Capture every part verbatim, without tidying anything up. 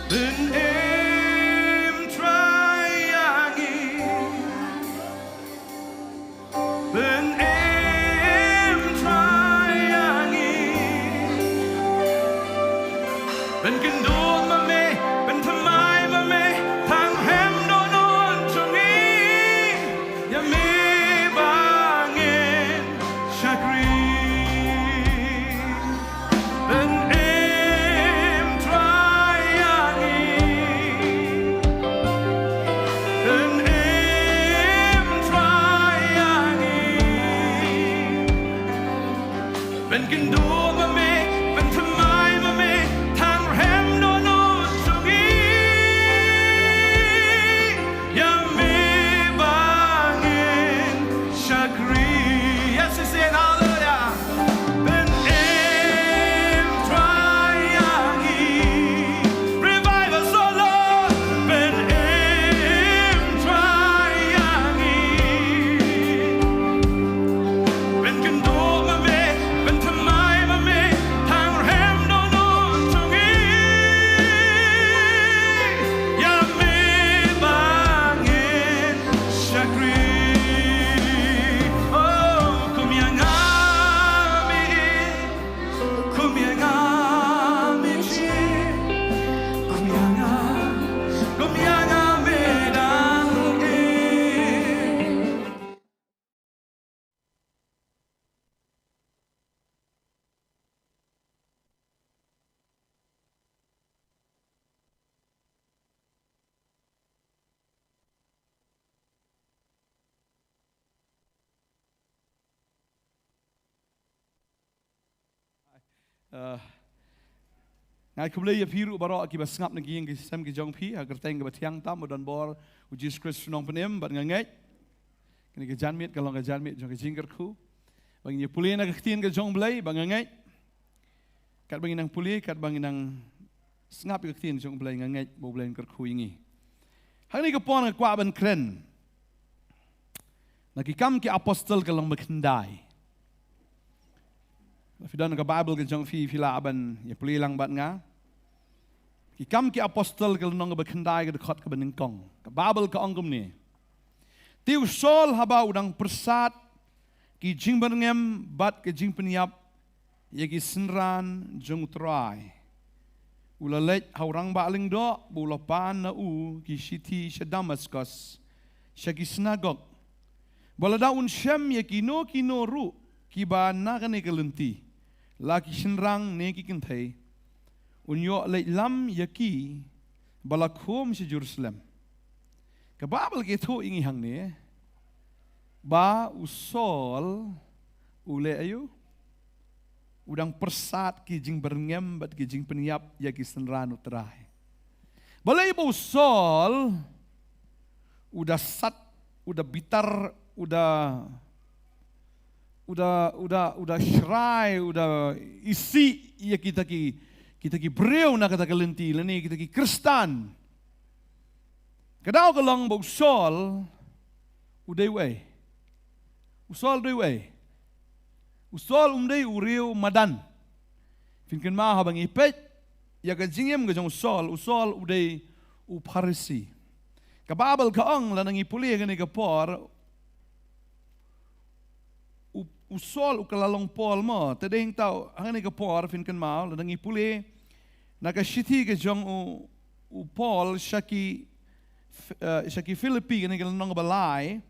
Pynïm Trai ïa ngi. Pynïm Trai ïa ngi. Pynkynduh ma me, pynthymmai ma me, tang hynmen dohnud jong ngi. Ïa me ba ngin shakri. Pynïm Trai ïa ngi. Pynïm Trai ïa ngi. Pynkynduh ma me, pynthymmai ma me, tang hynmen dohnud jong ngi. Ïa me ba ngin shakri. Yes, yes, yes, hallelujah. Pynïm Trai ïa ngi. Revive us, oh Lord. Pynïm Trai ïa ngi. Pynkynduh ma me, pynthymmai Uh, nga ai khublei ïa phi ruh baroh kiba sngap na ki ïing ki sem ki jong phi ha ka kyrteng kaba thiang tam, ba don bor u Jisu Khrist u nongpynim. Bad nga ngeit kane ka janmiet ka long ka janmiet jong ka jingkyrkhu ba ngin ïa pule na ka ktien ka jong U Blei. Bad nga ngeit katba ngin nang pule, katba ngin nang sngap ïa ka ktien jong U Blei, nga ngeit ba U Blei un kyrkhu ïa ngi. Hangne ka por nga kwah ban kren na Ki Kam ki Apostol ka lynnong ba khyndai. Lada phi don ka Baibl ka jong phi, phi lah ban ïa pule lang bad nga. Ki Kam ki Apostol ka lynnong ba khyndai, ka dkhot kaba nyngkong. Ka Baibl ka ong kumne: Te u Saul haba u dang pyrsad ki jingbyrngem bad ki jingpynïap ïa ki synran jong U Trai, u la leit ha u rangbah lyngdoh ba u la pan na u ki shithi sha Damaskos, sha ki synagog, ba lada un shem ïa kino kino ruh kiba na kane ka lynti, la ki shynrang ne ki kynthei, un ïoh leit lam ïa ki ba la khum sha Jerusalem. Ka Baibl ka ïathuh ïa ngi hangne ba u Saul u leh aïu? U dang pyrsad ki jingbyrngem bad ki jingpynïap ïa ki synran U Trai. Balei ba u Saul u da sat, u da bitar, u da, u da, u da, u da shrai, u da isih ïa kita ki, kita ki briew na kata ka lynti, lane kita ki Khristan? Ka daw ka long ba u Saul u dei uei? U Saul u dei uei? U Saul um dei u riew madan. Phin kynmaw haba ngi peit ïa ka jingim ka jong u Saul, u Saul u dei u Pharisi. Ka Baibl ka ong, lada ngi pule kane ka por, u, u Saul u ka la long Paul mo, te dei hangta hangne ka por, phin kynmaw, lada ngi pule na ka shithi ka jong u, u Paul sha ki, eh, sha ki Philippi, kane ka lynnong ba lai.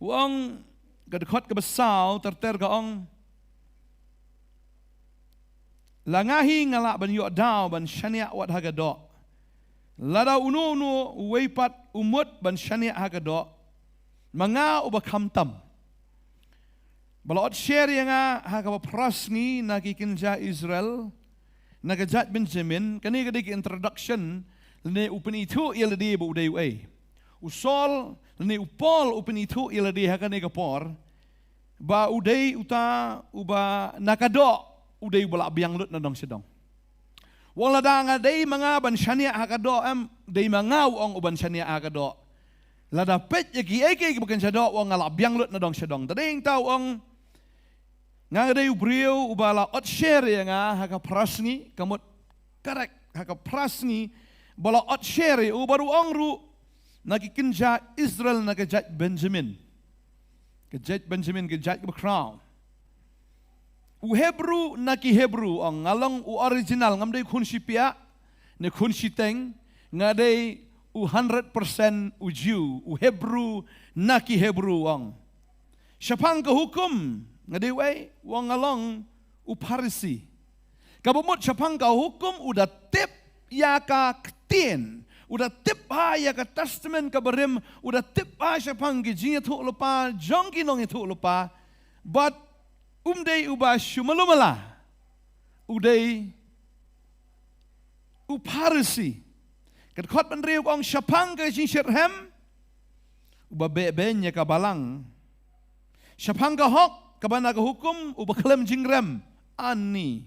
U ong, ka dkhot kaba saw, ter ter ka ong: La nga hi nga lah ban ïoh daw ban shaniah wat ha ka doh. Lada uno uno uwei pat u mut ban shaniah ha ka doh, ma nga uba khamtam. Ba la ot sher ïa nga ha kaba phra sngi na ki kynja Israel, na ka jait Benjamin. Kane ka dei ka introduction, lane u pynithuh ïa lade ba u dei uei. U Saul lane u Paul u pynithuh ïa lade ha kane ka por ba u dei uta uba na ka doh u dei uba la biang lut na dong sha dong. U ong, lada nga dei ma nga ban shaniah ha ka doh, em, dei ma nga, u ong, uban shaniah ha ka doh. Lada peit ïa kiei kiei kiba kynja doh, u ong, nga la biang lut na dong sha dong. Te dei hangta, u ong, nga nga dei u briew uba la ot sher ïa nga ha ka phra sngi, ka mut correct, ha ka phra sngi ba la ot sher ïa u. Bad u ong ruh, na ki kynja Israel na ka jait Benjamin. Ka jait Benjamin, ka jait kaba khraw. U Hebru na ki Hebru, u ong, nga long u original, ngam dei khun shipiah ne khun shiteng, nga dei u hundred percent u Jew, u Hebru na ki Hebru, u ong. Shaphang ka hukum nga dei uei? U ong, nga long u Pharisi. Kaba mut shaphang ka hukum u da tip ïa ka ktien, u da tip ha ïa ka Testament kaba rim, u da tip ha shaphang ki jingïathuhlypa jong ki nongïathuhlypa, bad um dei uba shu malu mala, u dei u Pharisi. Ka dkhot ba hynriew ka ong, shaphang ka jingshitrhem uba beh beiñ ïa ka balang, shaphang ka hok kaba na ka hukum uba khlem jingrem, ani.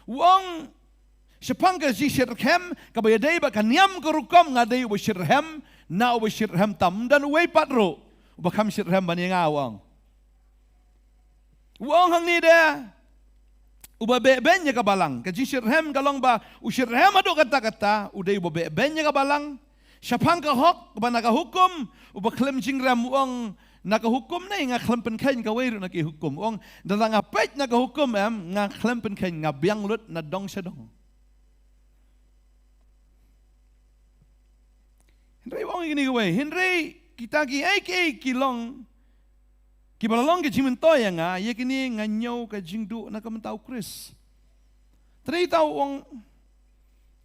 U ong, shaphang ka jingshitrhem kaba ïadei bad ka niam ka rukom, nga dei uba shitrhem na uba shitrhem tam, don uwei pat ruh uba kham shitrhem ban ïa nga, u ong. U ong hangne de, uba beh beiñ ïa ka balang. Ka jingshitrhem ka long ba u shitrhem haduh katta katta, u dei uba beh beiñ ïa ka balang. Shaphang ka hok kaba na ka hukum uba khlem jingrem, u ong, na ka hukum ne nga khlem pynkheiñ kawei ruh na ki hukum. U ong, lada nga peit na ka hukum, em, nga khlem pynkheiñ, nga biang lut na dong sha dong. Hynrei u ong ïa kine kiwei, hynrei kita kiei kiei ki long kiba la long ki jingmyntoi ïa nga, ïa kine nga ñiew ka jingduh na ka bynta u Khrist. Te dei uta u ong,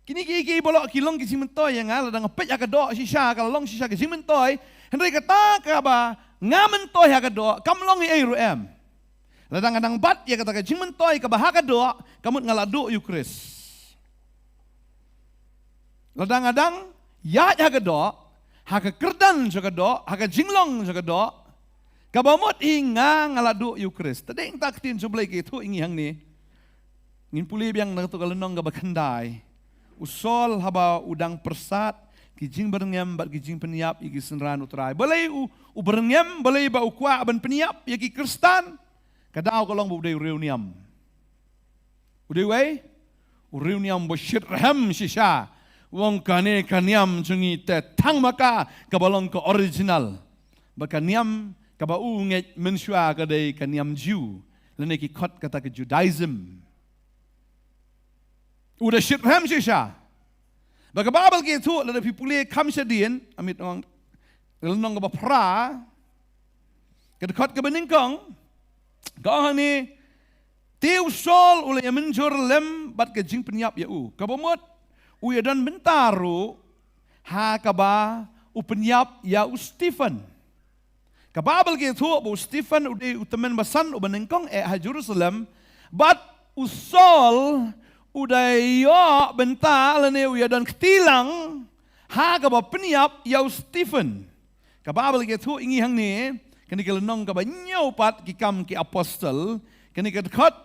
kine kiei kiei baroh ki long ki jingmyntoi ïa nga, lada nga peit ha ka doh shisha ka la long shisha ka jingmyntoi. Hynrei kata kaba nga myntoi ha ka doh kam long ei ei ruh, em. Lada nga dang bat ïa kata ka jingmyntoi kaba ha ka doh, ka mut nga la duh ïa u Khrist. Lada nga dang ïaid ha ka doh, ha ka kyrdan jong ka doh, ha ka jinglong jong ka doh, kaba mut hi nga, nga la duh ïa u Khrist. Te dei ïa kata ka ktien jong U Blei ka ïathuh ïa ngi hangne. Ngin pule biang na kato ka lynnong kaba khyndai. U Saul haba u dang pyrsad ki jingbyrngem bad ki jingpynïap ïa ki synran U Trai. Balei u, u byrngem, balei ba u kwah ban pynïap ïa ki Khristan? Ka daw ka long ba u dei u riewniam. U dei uei? U riewniam ba shitrhem shisha. U ong kane ka niam jong ngi te tang ma ka kaba long ka original. Ba ka niam kaba u ngeit mynshuwa ka dei ka niam Jiw. Lane ki khot kata ka Judaism. U da shitrhem shisha. Ba ka Baibl ka ïathuh lada phi pule kham shadien, amit ong, lynnong kaba phra, ka dkhot kaba nyngkong, ka ong hangne, te u Saul u la ïamynjur lem bad ka jingpynïap ïa u. Kaba mut, u ïadon bynta ruh, ha kaba u pynïap ïa u Stephen. Ka Baibl ka ïathuh ba u Stephen u dei u tymmen basan uba nyngkong eh ha Jerusalem, bad u Saul u da ïoh bynta lane u ïadon kti lang, ha kaba pynïap ïa u Stephen. Ka Baibl ka ïathuh ïa ngi hangne, kane ka lynnong kaba hynñiew pat Ki Kam Ki Apostol, kane ka dkhot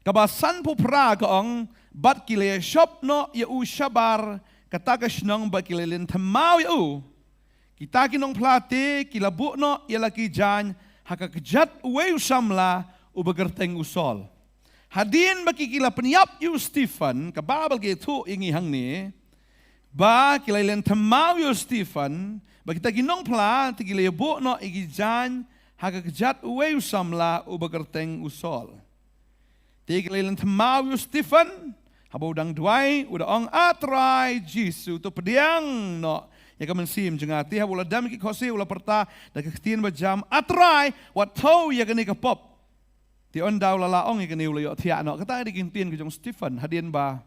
kaba sanphew phra ka ong, bad ki la ïashop noh ïa u shabar kata ka shnong bad ki la len thymmai ïa u. Kita ki nongphla te ki la buh noh ïa la ki jaiñ ha ka kjat uwei u samla uba kyrteng u Saul. Hadien ba ki, ki la pynïap ïa u Stephen, ka Baibl ka ïathuh ïa ngi hangne, ba ki la len thymmai ïa u Stephen, ba kita ki nongphla te ki la ïabuh noh ïa ki jaiñ ha ka kjat uwei u samla uba kyrteng u Saul. Te ki la len thymmai ïa u Stephen, haba u dang duwai, u da ong, A Trai Jisu, to pdiang noh ïa ka mynsiem jong nga. Te haba u la dem ki khohsiew u la pyrta da ka ktien ba jam, A Trai, wat thew ïa kane ka pop. Te ynda u la lah ong ïa kane u la ïohthiah noh. Kata ka dei ka ktien ka jong u Stephen, hadien ba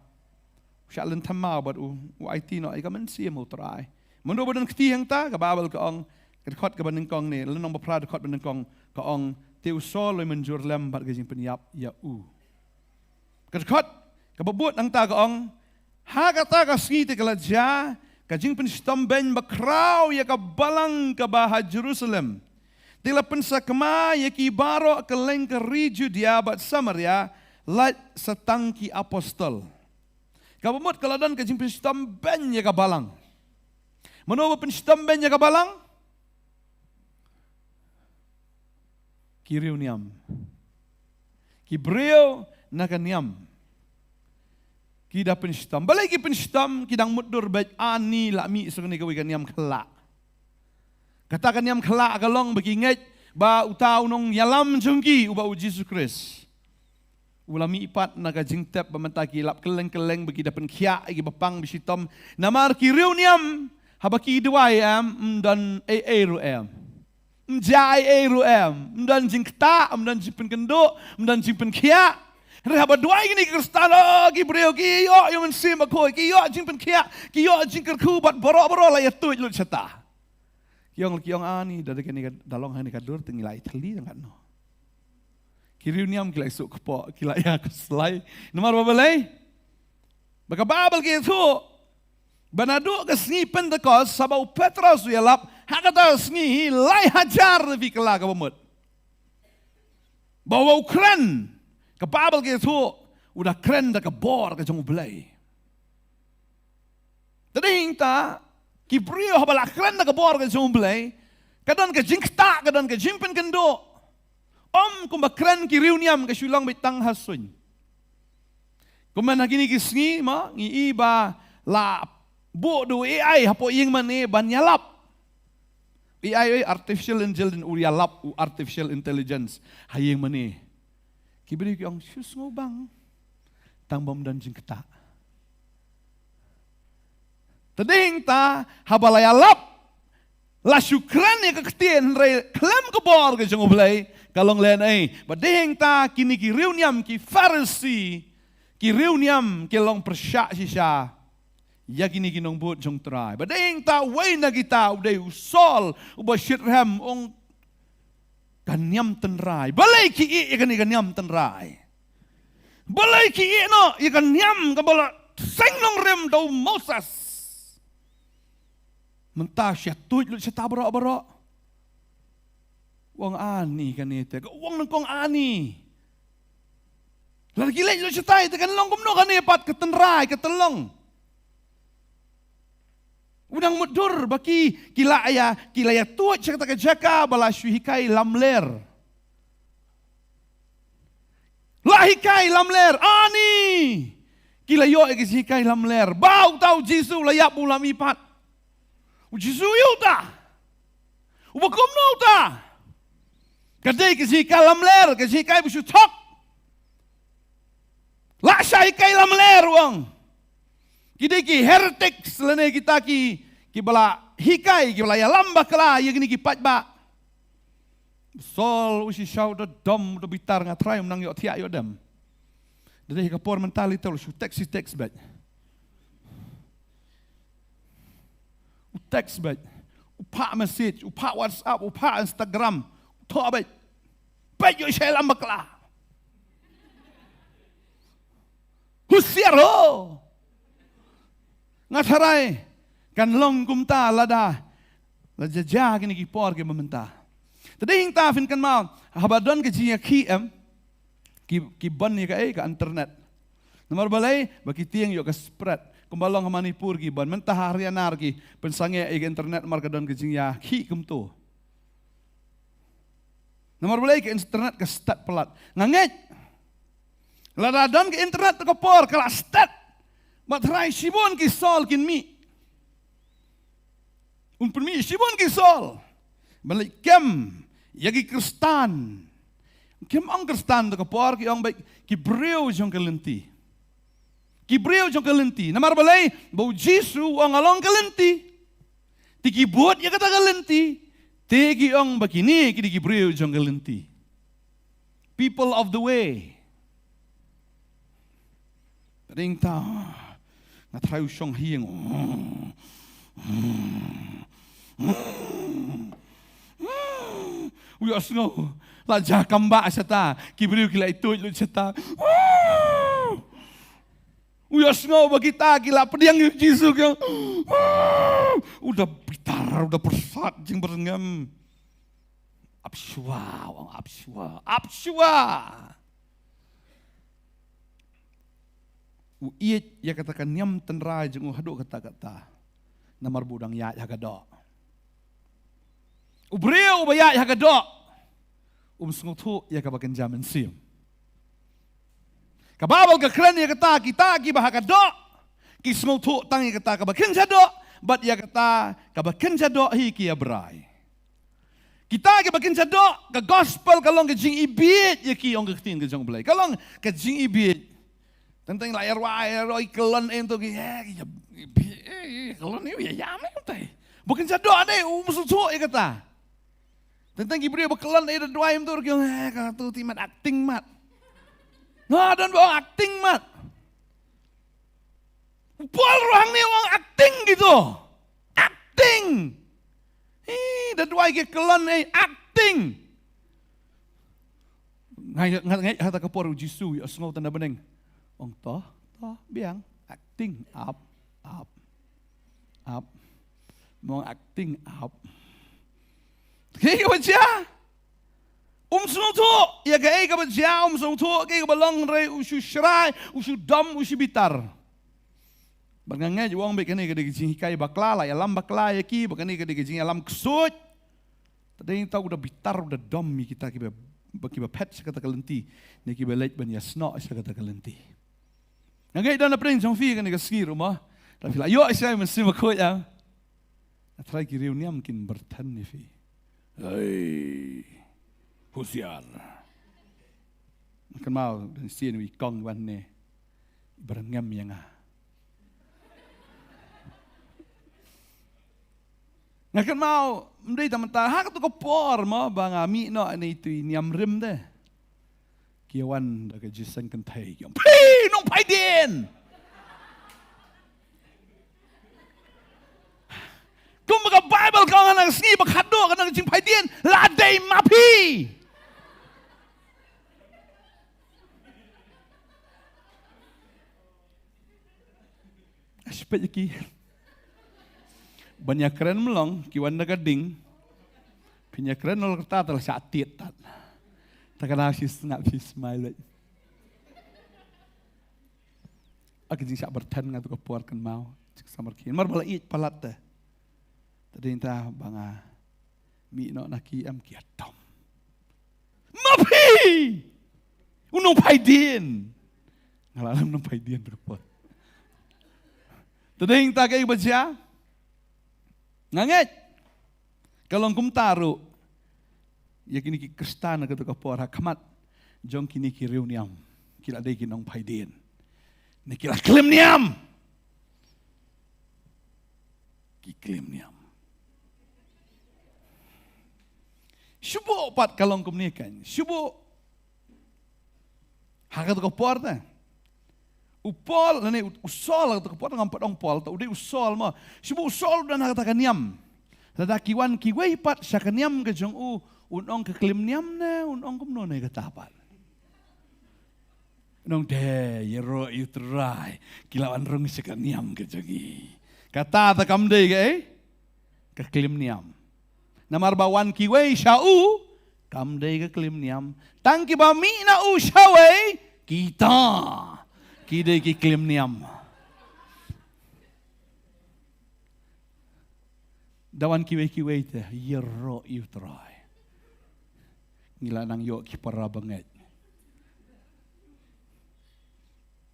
u shah len thymmai bad u, u aiti noh ïa ka mynsiem U Trai. Mynno ba don kti hangta, ka Baibl ka ong, ka dkhot kaba nyngkong ne, lynnong ba phra dkhot ba nyngkong, ka ong, te u Saul u ïamynjur lem bad ka jingpynïap ïa u. Ka dkhot kaba bud hangta ka ong, ha kata ka sngi te ka la jia ka jingpynshitom beiñ bakhraw ïa ka balang kaba ha Jerusalem. Te la pynsakma ïa ki baroh kylleng ka ri Judia bad Samaria, lait sa tang ki apostol. Kaba mut ka la don ka jingpynshitom beiñ ïa ka balang. Mano ba pynshitom beiñ ïa ka balang? Ki riewniam. Ki briew na ka niam. Ki da pynshitom. Balei ki pynshitom, ki dang mutdur bad ani la mih sa kane kawei ka niam khyllah. Kata ka niam khyllah ka long ba ki ngeit ba uta u nongïalam jong ki uba u Jisu Khrist u la mih pat na ka jingtep ba mynta ki lap kylleng-kylleng ba ki da pynkhiah ïa ki bapang bashitom. Namar ki riewniam haba ki duwai em, ym don ei ei ruh em. Ym jia ei ei ruh em. Ym don jingktah, ym don jingpynkynduh, ym don jingpynkhiah. Hynrei haba duwai kine ki Khristan, oh, ki briew ki ïoh ïa u Mynsiem Bakhuid, ki ïoh jingpynkhiah, ki ïoh jingkyrkhu bad baroh-baroh la ïatuid lut shata. Ki ong, ki ong ani, da kane ka, da long ha kane ka dur te ngi la ïa thylli tang katno. Ki riewniam ki la ïa suk kpoh, ki la ïa khuslai. Namar ba balei? Ba ka Baibl ka ïathuh ba naduh ka sngi Pentekost, haba u Petros u ïalap, ha kata ka sngi hi lai hajar phi kylla kaba mut. Ba haba u kren, ka Baibl ka ïathuh, u da kren da ka bor ka jong U Blei. Te dei hangta, ki briew haba la kren da ka bor ka jong U Blei, ka don ka jingktah, ka don ka jingpynkynduh. Ym kumba kren ki riewniam, ka shu long beit tang ha suiñ. Kumba na kine ki sngi ma ngi i ba la buh da u A I hapoh ïing mane ban ïalap. A I, artificial intelligence, u ïalap, u artificial intelligence ha ïing mane. Ki briew ki ong, shu sngewbang. Tang bym don jingktah. Te dei hangta, haba la ïalap, la shu kren ïa ka ktien, hynrei khlem ka bor ka jong U Blei, ka long lehnohei. Ba dei hangta kine ki riewniam, ki Pharisi, ki riewniam ki long pyrshah shisha ïa kine ki nongbud jong U Trai. Ba dei hangta uwei na kita u dei u Saul, uba shitrhem, ong, Ka niam tynrai. Balei ki ïeh ïa kane ka niam tynrai? Balei ki ïeh noh ïa ka niam kaba la seng nongrim da u Moses? Mynta sha tuid lut shata baroh baroh. U ong ani kane te. Ka u ong nyngkong ani. Lada ki leit lut shatai te kan long kumno kane pat ka tynrai ka tyllong. U nang mutdur ba ki, ki la ïa, ki la ïa tuid sha kata ka jaka ba la shu hikai lamler. La hikai lamler, ani. Ki la ïoh ïa ka jinghikai lamler. Ba uta u Jisu la ïap u la mih pat. U Jisu ïa uta. U ba kumno uta. Ka dei ka jinghikai lamler, ka jinghikai ba shu thok. La shah hikai lamler u ong. Ki dei ki heretics lane kita ki, ki ba la hikai, ki ba la ïalam bakla ïa kine ki paidbah. Saul u shisha u da dom, u da bitar, nga trai um nang ïoh thiah ïoh dem. Da dei ka por mentality u shu text, text beit. U text beit. U phah message, u phah WhatsApp, u phah Instagram. U thoh beit. Beit ïoh shah ïalam bakla. Husiar ho. Nga tharai kan long kumta lada la jia jia kine ki por kiba mynta. Te dei hangta phin kynmaw haba don ka jingïakhih em, ki, ki ban ïa kaei, ka internet. Namar balei? Ba ki tieng ïoh ka spread. Kumba long ha Manipur ki ban, mynta ha Haryana ruh ki pynsangeh ïa ka internet namar ka don ka jingïakhih kumto. Namar balei? Ka internet ka stet palat. Nga ngeit lada don ka internet ha ka por ka la stet, ba tharai shibun ki Saul kin mih. Un pynmih shibun ki Saul ban leit kem ïa ki Khristan. Kim ong Khristan ha ka por, ki ong beit ki briew jong ka lynti. Ki briew jong ka lynti. Namar balei? Ba u Jisu u ong nga long ka lynti. Te ki bud ïa kata ka lynti. Te ki ong ba kine ki dei ki briew jong ka lynti. People of the way. Ring ta. Nga tharai u shong ha ïing. U ïohsngew la jia kam ba shata. Ki briew ki la ituid lut shata. U ïohsngew ba kita ki la pdiang ïa u Jisu ki ong, u da bitar, u da pyrsad jingbyrngem. Ap shuwa, u ong ap shuwa, ap shuwa. U ïeit ïa kata ka niam tynrai jong u haduh katta katta. Namar ba u dang ïaid ha ka doh. U briew uba ïaid ha ka doh um sngewthuh ïa kaba kynja mynsiem. Ka Baibl ka kren ïa kata, kita kiba ha ka doh ki sngewthuh tang ïa kata kaba kynja doh bad ïa kata kaba kynja doh hi ki ïa brai. Kita kiba kynja doh, ka gospel ka long ka jingibieit ïa ki, ong ka ktien ka jong U Blei. Ka long ka jingibieit. Teng teng la ïa rwai, ïa rwai kyllon ei to ki, eh, ki, eh, kyllon ei ïa ïam ei to. Ba kynja doh ne, um sngewthuh ïa kata. Teng teng ki briew ba kyllon ei da duwai em to ki ong, eh, ka tu ti mat acting mat. Nga don ba ong acting mat. U Paul ruh hangne u ong acting kito. Acting. Hi, da duwai ki kyllon ei acting. Ngai, ngai, ngai, ha ta ka por U Jisu ïohsngew tang da bneng. Ong to, to, biang, acting, ap, ap, ap. Mong acting, ap. Kaei kaba jia? Um sngewthuh ïa kaei kaba jia, um sngewthuh kaei kaba long, hynrei u shu shrai, u shu dom, u shu bitar. Bad nga ngeit u ong beit kane ka dei ka jinghikai bakla, la ïalam bakla ïa ki, bad kane ka dei ka jingïalam ksuid. Te dei tang u da bitar, u da dom ïa kita kiba, ba kiba phet sha kata ka lynti, ne kiba leit ban ïasnoh sha kata ka lynti. Nga ngeit don na pdeng jong phi kane ka sngi ruh mo. Lada phi la ïoh sha Mynsiem Bakhuid, ah. Nga tharai ki riewniam kin byrthen ïa phi. Hei. Husiar. Kynmaw, don sien wi kong wan ne. Byrngem ïa nga. Nga kynmaw, ym dei tang mynta, ha kato ka por mo, ba nga mih noh ïa ine i niam rim te. Ki wan da ka jingïaseng kynthei, ki ong, phi nongphai dien. Kumba ka Baibl ka ong ha ka sngi ba khadduh ka don ka jingphai dien, la Ei, ma phi. Aspek ki. Ban ïa kren mlong, ki wan da ka ding. Phin ïa kren ol kata tal sha tiet tat. Ta ka na shi snap shi smile. Aki jing sha berthan nga tu ka por kan mau. Cik samar ki. Mar bala iet palat te. Tadi ta banga. Mi no na ki em ki atom. Ma phi! U nongphai dien. Nga la lam nongphai dien tu ka por. Tadeng ta ka i baja. Nga ngeit. Ka long kumta ruh. Ïa kini ki Khristan ka tu ka por ha khmat. Jong kini ki riewniam. Ki la dei ki nongphai dien. Ne ki la klim niam. Ki klim niam. Shu buh pat ka long kumne kan. Shu buh. Ha ka tu ka por te. U Paul, lane u, u Saul ha ka tu ka por, ngam pat ong Paul, ta u dei u Saul mo. Shu buh u Saul u don ha kata ka niam. Lada ki wan kiwei pat sha ka niam ka jong u, un ong ka klim niam ne, un ong kumno ne kata pat. Nong de, ïaroh ïa u Trai, ki la wan rung sha ka niam ka jong ngi. Kata ta kam dei ka, eh? Ka klim niam. Namar ba wan kiwei sha u, kam dei ka klim niam. Tang kiba mih na u shawei, kita. Ki dei ki klim niam. Da wan kiwei kiwei te, ïaroh ïa u Trai. Ngi la nang ïoh ki para bangeit.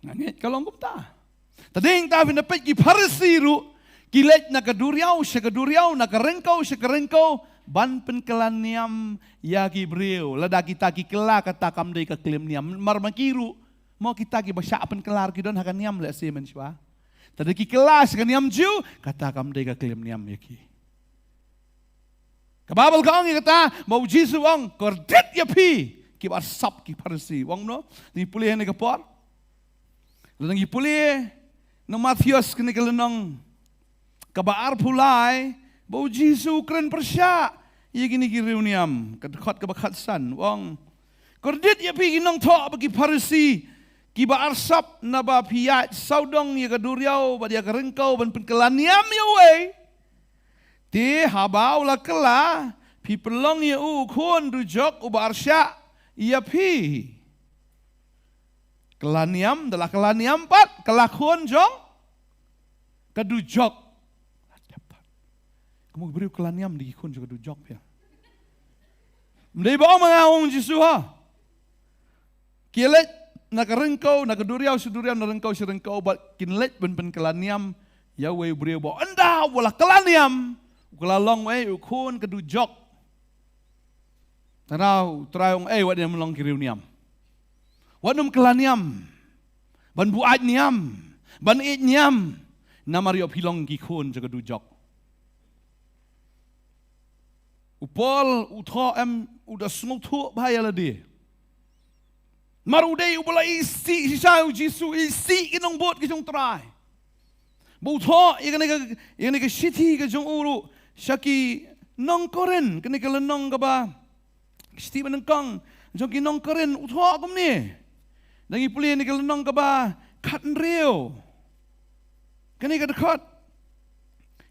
Nga ngeit ka long kumta. Tadeng ta phin da peit ki Pharisi ruh, ki leit na ka duriaw sha ka duriaw, na ka ryngkew sha ka ryngkew, ban pynkylla niam ïa ki briew. Lada kita ki kylla kata kam dei ka klim niam. Mar ma ki ruh, mo kita kiba shah pynkylla ruh ki don ha ka niam lehse mynshuwa. Tadei ki kylla sha ka niam Jiw, kata kam dei ka klim niam ïa ki. Ka Baibl ka ong ïa kata, ba u Jisu u ong, kordit ïa phi, kiba arsap ki Pharisi. U ong no, ngi pule ne ka por. Lada ngi pule, na Mathaios kane ka lynnong, kaba arphew lai, ba u Jisu u kren pyrshah, ïa kine ki riewniam, ka dkhot kaba khatsan, u ong. Kordit ïa phi ki nongthoh bad ki Pharisi, kiba arsap naba phi ïaid sawdong ïa ka duriaw bad ïa ka ryngkew ban pynkylla niam ïa uwei. Te haba u la kylla, phi pynlong ïa u u khun dujok uba arshah ïa phi. Kylla niam, da la kylla niam pat, kylla khun jong ka dujok. Ka mut briew kylla niam da ki khun jong ka dujok phi. Ym dei ba ong ma nga, ong Jisu ha. Ki leit na ka ryngkew, na ka duriaw sha duriaw, na ryngkew sha ryngkew, bad kin leit ban pynkylla niam ïa uwei u briew ba ynda u la kylla niam, u kylla long uei, u khun ka dujok. Tang u Trai u ong, ei, wat nym long ki riewniam. Wat nym kylla niam. Ban buaid niam. Ban ïeit niam. Namar ïoh phi long ki khun jong ka dujok. U Paul, u thoh em, u da sngewthuh bha ïa lade. Namar u dei uba la isih shisha ïa u Jisu, isih ki nongbud ki jong u Trai. Ba u thoh ïa kane ka, ïa kane ka shithi ka jong u ruh sha ki nong Korinth, kane ka lynnong kaba, shithi ba nyngkong jong ki nong Korinth, u thoh kumne. Da ngi pule ïa kane ka lynnong kaba khathynriew. Kane ka dkhot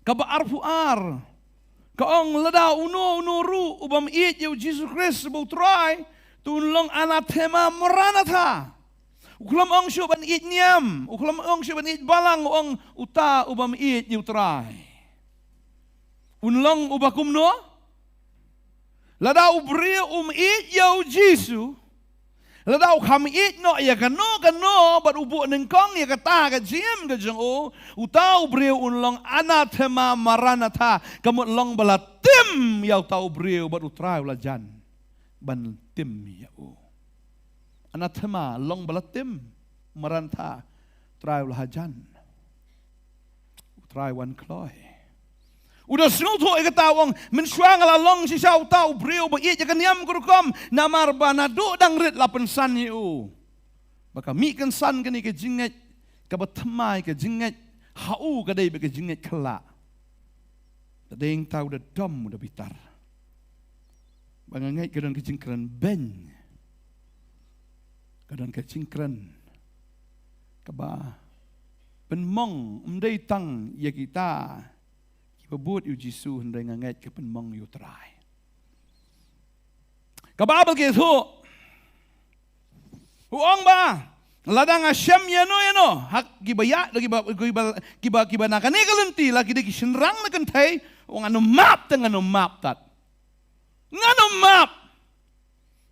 kaba arphew ar. Ka ong, lada uno uno ruh u bym ïeit ïa u Jisu Khrist ba u Trai, to un long anathema maranatha. U khlem ong shuh ban ïeit niam, u khlem ong shuh ban ïeit balang, u ong uta u bym ïeit ïa u Trai. Un long uba kumno? Lada u briew um ïeit ïa u Jisu, lada u kham ïeit noh ïa kano kano, bad u buh nyngkong ïa kata ka jingim ka jong u, uta u briew un long anathema maranatha, ka mut long ba la tim ïa uta u briew bad u Trai u la jan ban tim ïa u. Anathema long ba la tim, maranatha, Trai u la hajan. U Trai wan kloi. U da sngewthuh ïa kata, u ong, mynshuwa nga la long shisha uta u briew ba ïeit ïa ka niam ka rukom, namar ba naduh dang rit la pynsan ïa u. Ba ka mih kynsan kane ka jingngeit, kaba thymmai ka jingngeit ha u ka dei ba ka jingngeit khyllah. Tadeng ta u da dom, u da bitar. Ba nga ngeit ka don ka jingkren beiñ. Ka don ka jingkren kaba pynmong, ym dei tang ïa kita kiba bud ïa u Jisu, hynrei nga ngeit ka pynmong ïa u Trai. Ka Baibl ka ïathuh, u ong ba lada nga shem ïano ïano ha kiba ïa, kiba, kiba, kiba, kiba na kane ka lynti, la ki dei ki shynrang ne kynthei, u ong ngan ym map, te ngan ym map tat. Ngan ym map.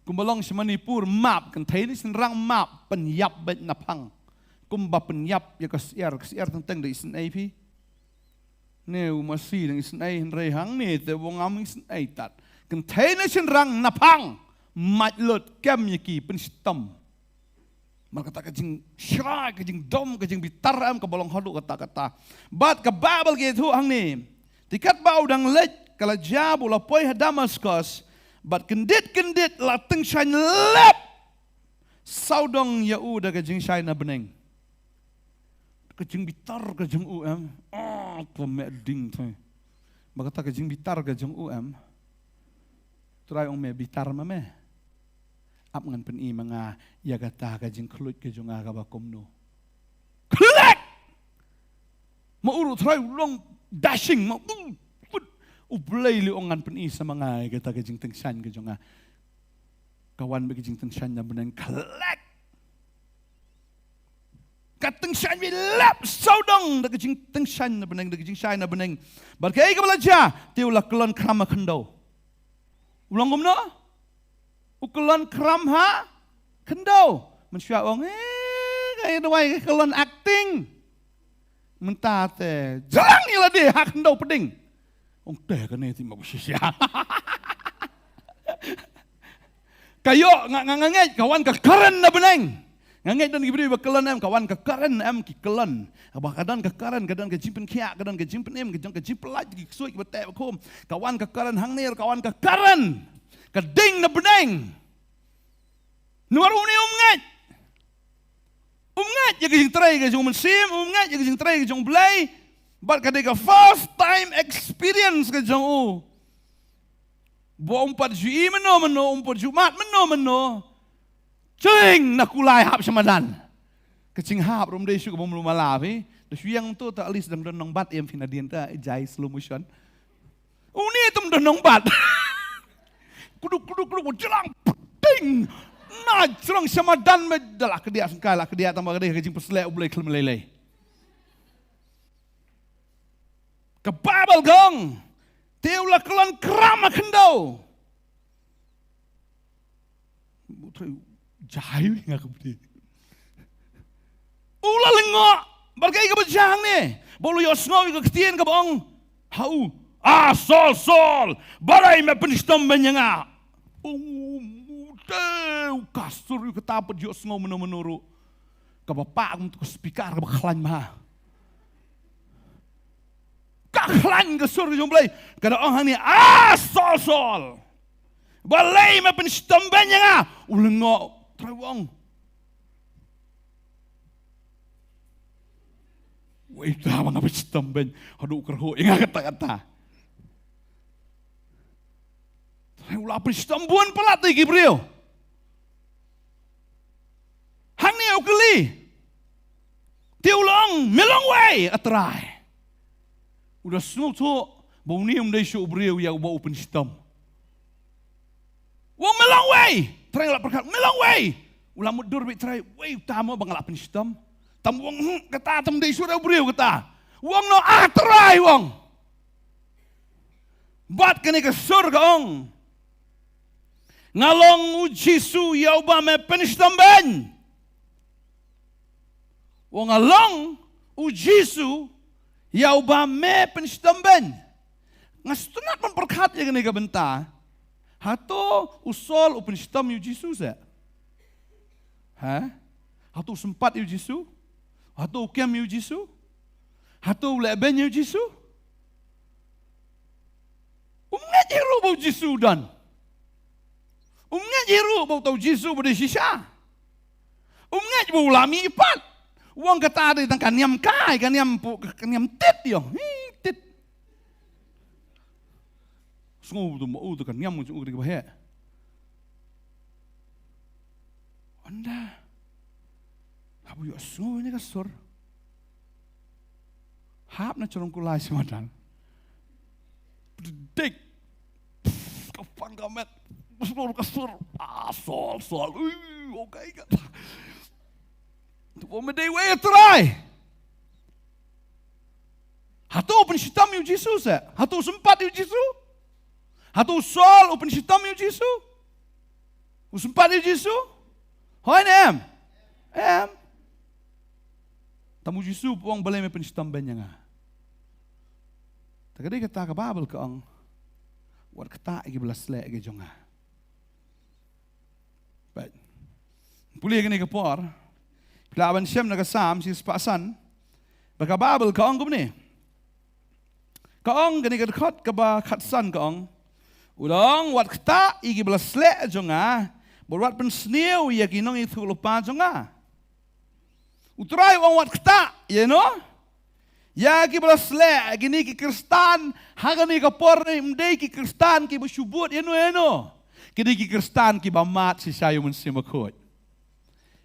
Kumba long sha Manipur, map, kynthei ne shynrang map, pynïap beit naphang. Kumba pynïap ïa ka syiar, ka syiar teng teng da isynei phi. Ne u masi dang isynei, hynrei hangne te u ong ngam isynei tat. Kynthei ne shynrang naphang, mait lut, kem ïa ki, pynshitom. Namar kata ka jingshai, ka jingdom, ka jingbitar em kaba long haduh katta katta. Bad ka Baibl ka ïathuh hangne, te katba u dang leit ka la jia ba u la poi ha Damaskos, bad kyndit kyndit la tyngshaiñ lep sawdong ïa u da ka jingshai na bneng. Ka jingbitar ka jong u em, ah, ka meh ding thoi. Ba kata ka jingbitar ka jong u em, Trai ong me bitar ma me. Ap ngan pyni ma nga ïa kata ka jingkhluit ka jong nga kaba kumno. Khlek! Ma u ruh Trai u long dashing, ma u, u, u Blei lei ong ngan pyni sa ma nga ïa kata ka jingtyngshaiñ ka jong nga. Ka wan bad ka jingtyngshaiñ na bneng, khlek. Ka tyngshaiñ beit lep sawdong da ka jingtyngshaiñ na bneng, da ka jingshai na bneng. Bad kaei kaba la jia, te u la kyllon khram ha khyndew. U long kumno? U kyllon khram ha khyndew. Mynshuwa u ong, eh, ka ïa duwai ka kyllon acting. Mynta te jlang ïa lade ha khyndew pdeng. Ong te kane te ma ba shisha. Ka ïoh, nga, nga, nga ngeit ka wan ka karen na bneng. Nga ngeit don ki briew ba kyllon em, ka wan ka karen em, ki kyllon. Ba ka don ka karen, ka don ka jingpynkhiah, ka don ka jingpynim, ka don ka jingpyllait, ki ksuid, kiba teh ba khum. Ka wan ka karen hangne, ka wan ka karen. Ka ding na bneng. Namar une um ngeit. Um ngeit ïa ka jingtrei ka jong u Mynsiem, um ngeit ïa ka jingtrei ka jong u Blei. Bad ka dei ka first time experience ka jong u. Ba um pat ju i mynno mynno, um pat ju mad mynno mynno. Ching na kulai hap sha madan. Ka jinghap ruh ym dei shuh kaba mlu mala phi. Da shu ïeng to ta at least dang don nongbat em phi nadien ta, jai slow motion. Une tam don nongbat. Kuduk, kuduk, kuduk, jlang, ting. Na jlang sha madan me da la kdiah sngkai, la kdiah tang ba ka dei ka jingpynshlur u Blei khlem lei lei. Ka Baibl ka ong, te u la kyllon khram ha khyndew. Jai nga ka bri. U la lyngngoh, bad kaei kaba jia hangne? Ba u la ïohsngew ïa ka ktien kaba ong ha u, "Ah, Saul, Saul, balei me pynshitom beiñ ïa nga?" U, u, te u ka sur ïa kata, pat ïohsngew mynno mynno ruh. Kaba pah kum tu ka speaker kaba khlaiñ bha. Ka khlaiñ ka sur ka jong u Blei. Ka da ong hangne, "Ah, Saul, Saul, balei me pynshitom beiñ ïa nga?" U lyngngoh, Trai u ong, "Wei ta ba nga pynshitom beiñ, haduh u kyrhuh ïa nga katta katta." Trai u la pynshitom bun palat ïa ki briew. Hangne u kylli. Te u la ong, "Me long wei, A Trai?" U da sngewthuh ba une um dei shuh u briew ïa uba u pynshitom. U ong, "Me long wei?" Trai u la pyrkhat, "Me long wei?" U la mutdur beit Trai, "Wei uta mo ba nga la pynshitom?" Tam u ong, "Hmm, kata tam dei shuh u briew kata." U ong, "No, A Trai," u ong. Bad kane ka sur ka ong, "Nga long u Jisu ïa uba me pynshitom beiñ." U ong, "Nga long u Jisu ïa uba me pynshitom beiñ." Nga sngewtynnat ban pyrkhat ïa kane ka bynta. Hato u Saul u pynshitom ïa u Jisu se? Ha? Hato u sympat ïa u Jisu? Hato u kem ïa u Jisu? Hato u leh beiñ ïa u Jisu? Um ngeit hi ruh ba u Jisu u don. Um ngeit hi ruh ba uta u Jisu ba dei shisha. Um ngeit ba u la mih pat. U ong kata dei tang ka niam kai, ka niam pu, ka niam tit ïong. Hi, tit. Sngew tu ma u tu ka niam u jong u ka dei kaba heh. Nda. Haba ïohsngew ïa kane ka sur. Hap na jrong kulai sha madan. Dik. Ka pang ka met. Sur ka sur. Ah, Saul, Saul. Ui, okay ka. To ba me dei wei, Trai. Hato u pynshitom ïa u Jisu se? Hato u sympat ïa u Jisu? Hato u Saul u pynshitom ïa u Jisu? U sympat ïa u Jisu? Hooid ne em? Em. Tang u Jisu u ong balei me pynshitom beiñ ïa nga. Te ka dei kata ka Baibl ka ong, wat ktah ïa kiba la sleh ïa ki jong nga. Peit. Pule kane ka por. Phi lah ban shem na ka Salm shispah san. Ba ka Baibl ka ong kumne. Ka ong kane ka dkhot kaba khatsan ka ong. U da ong wat ktah ïa kiba la sleh jong nga, bad wat pynsniew ïa ki nongïathuhlypa jong nga. U Trai u ong wat ktah, ïa no? Ïa kiba la sleh, kine ki Khristan, ha kane ka por ne, ym dei ki Khristan kiba shu bud, ïa no, ïa no? Kine ki Khristan kiba mad shisha ïa u Mynsiem Bakhuid.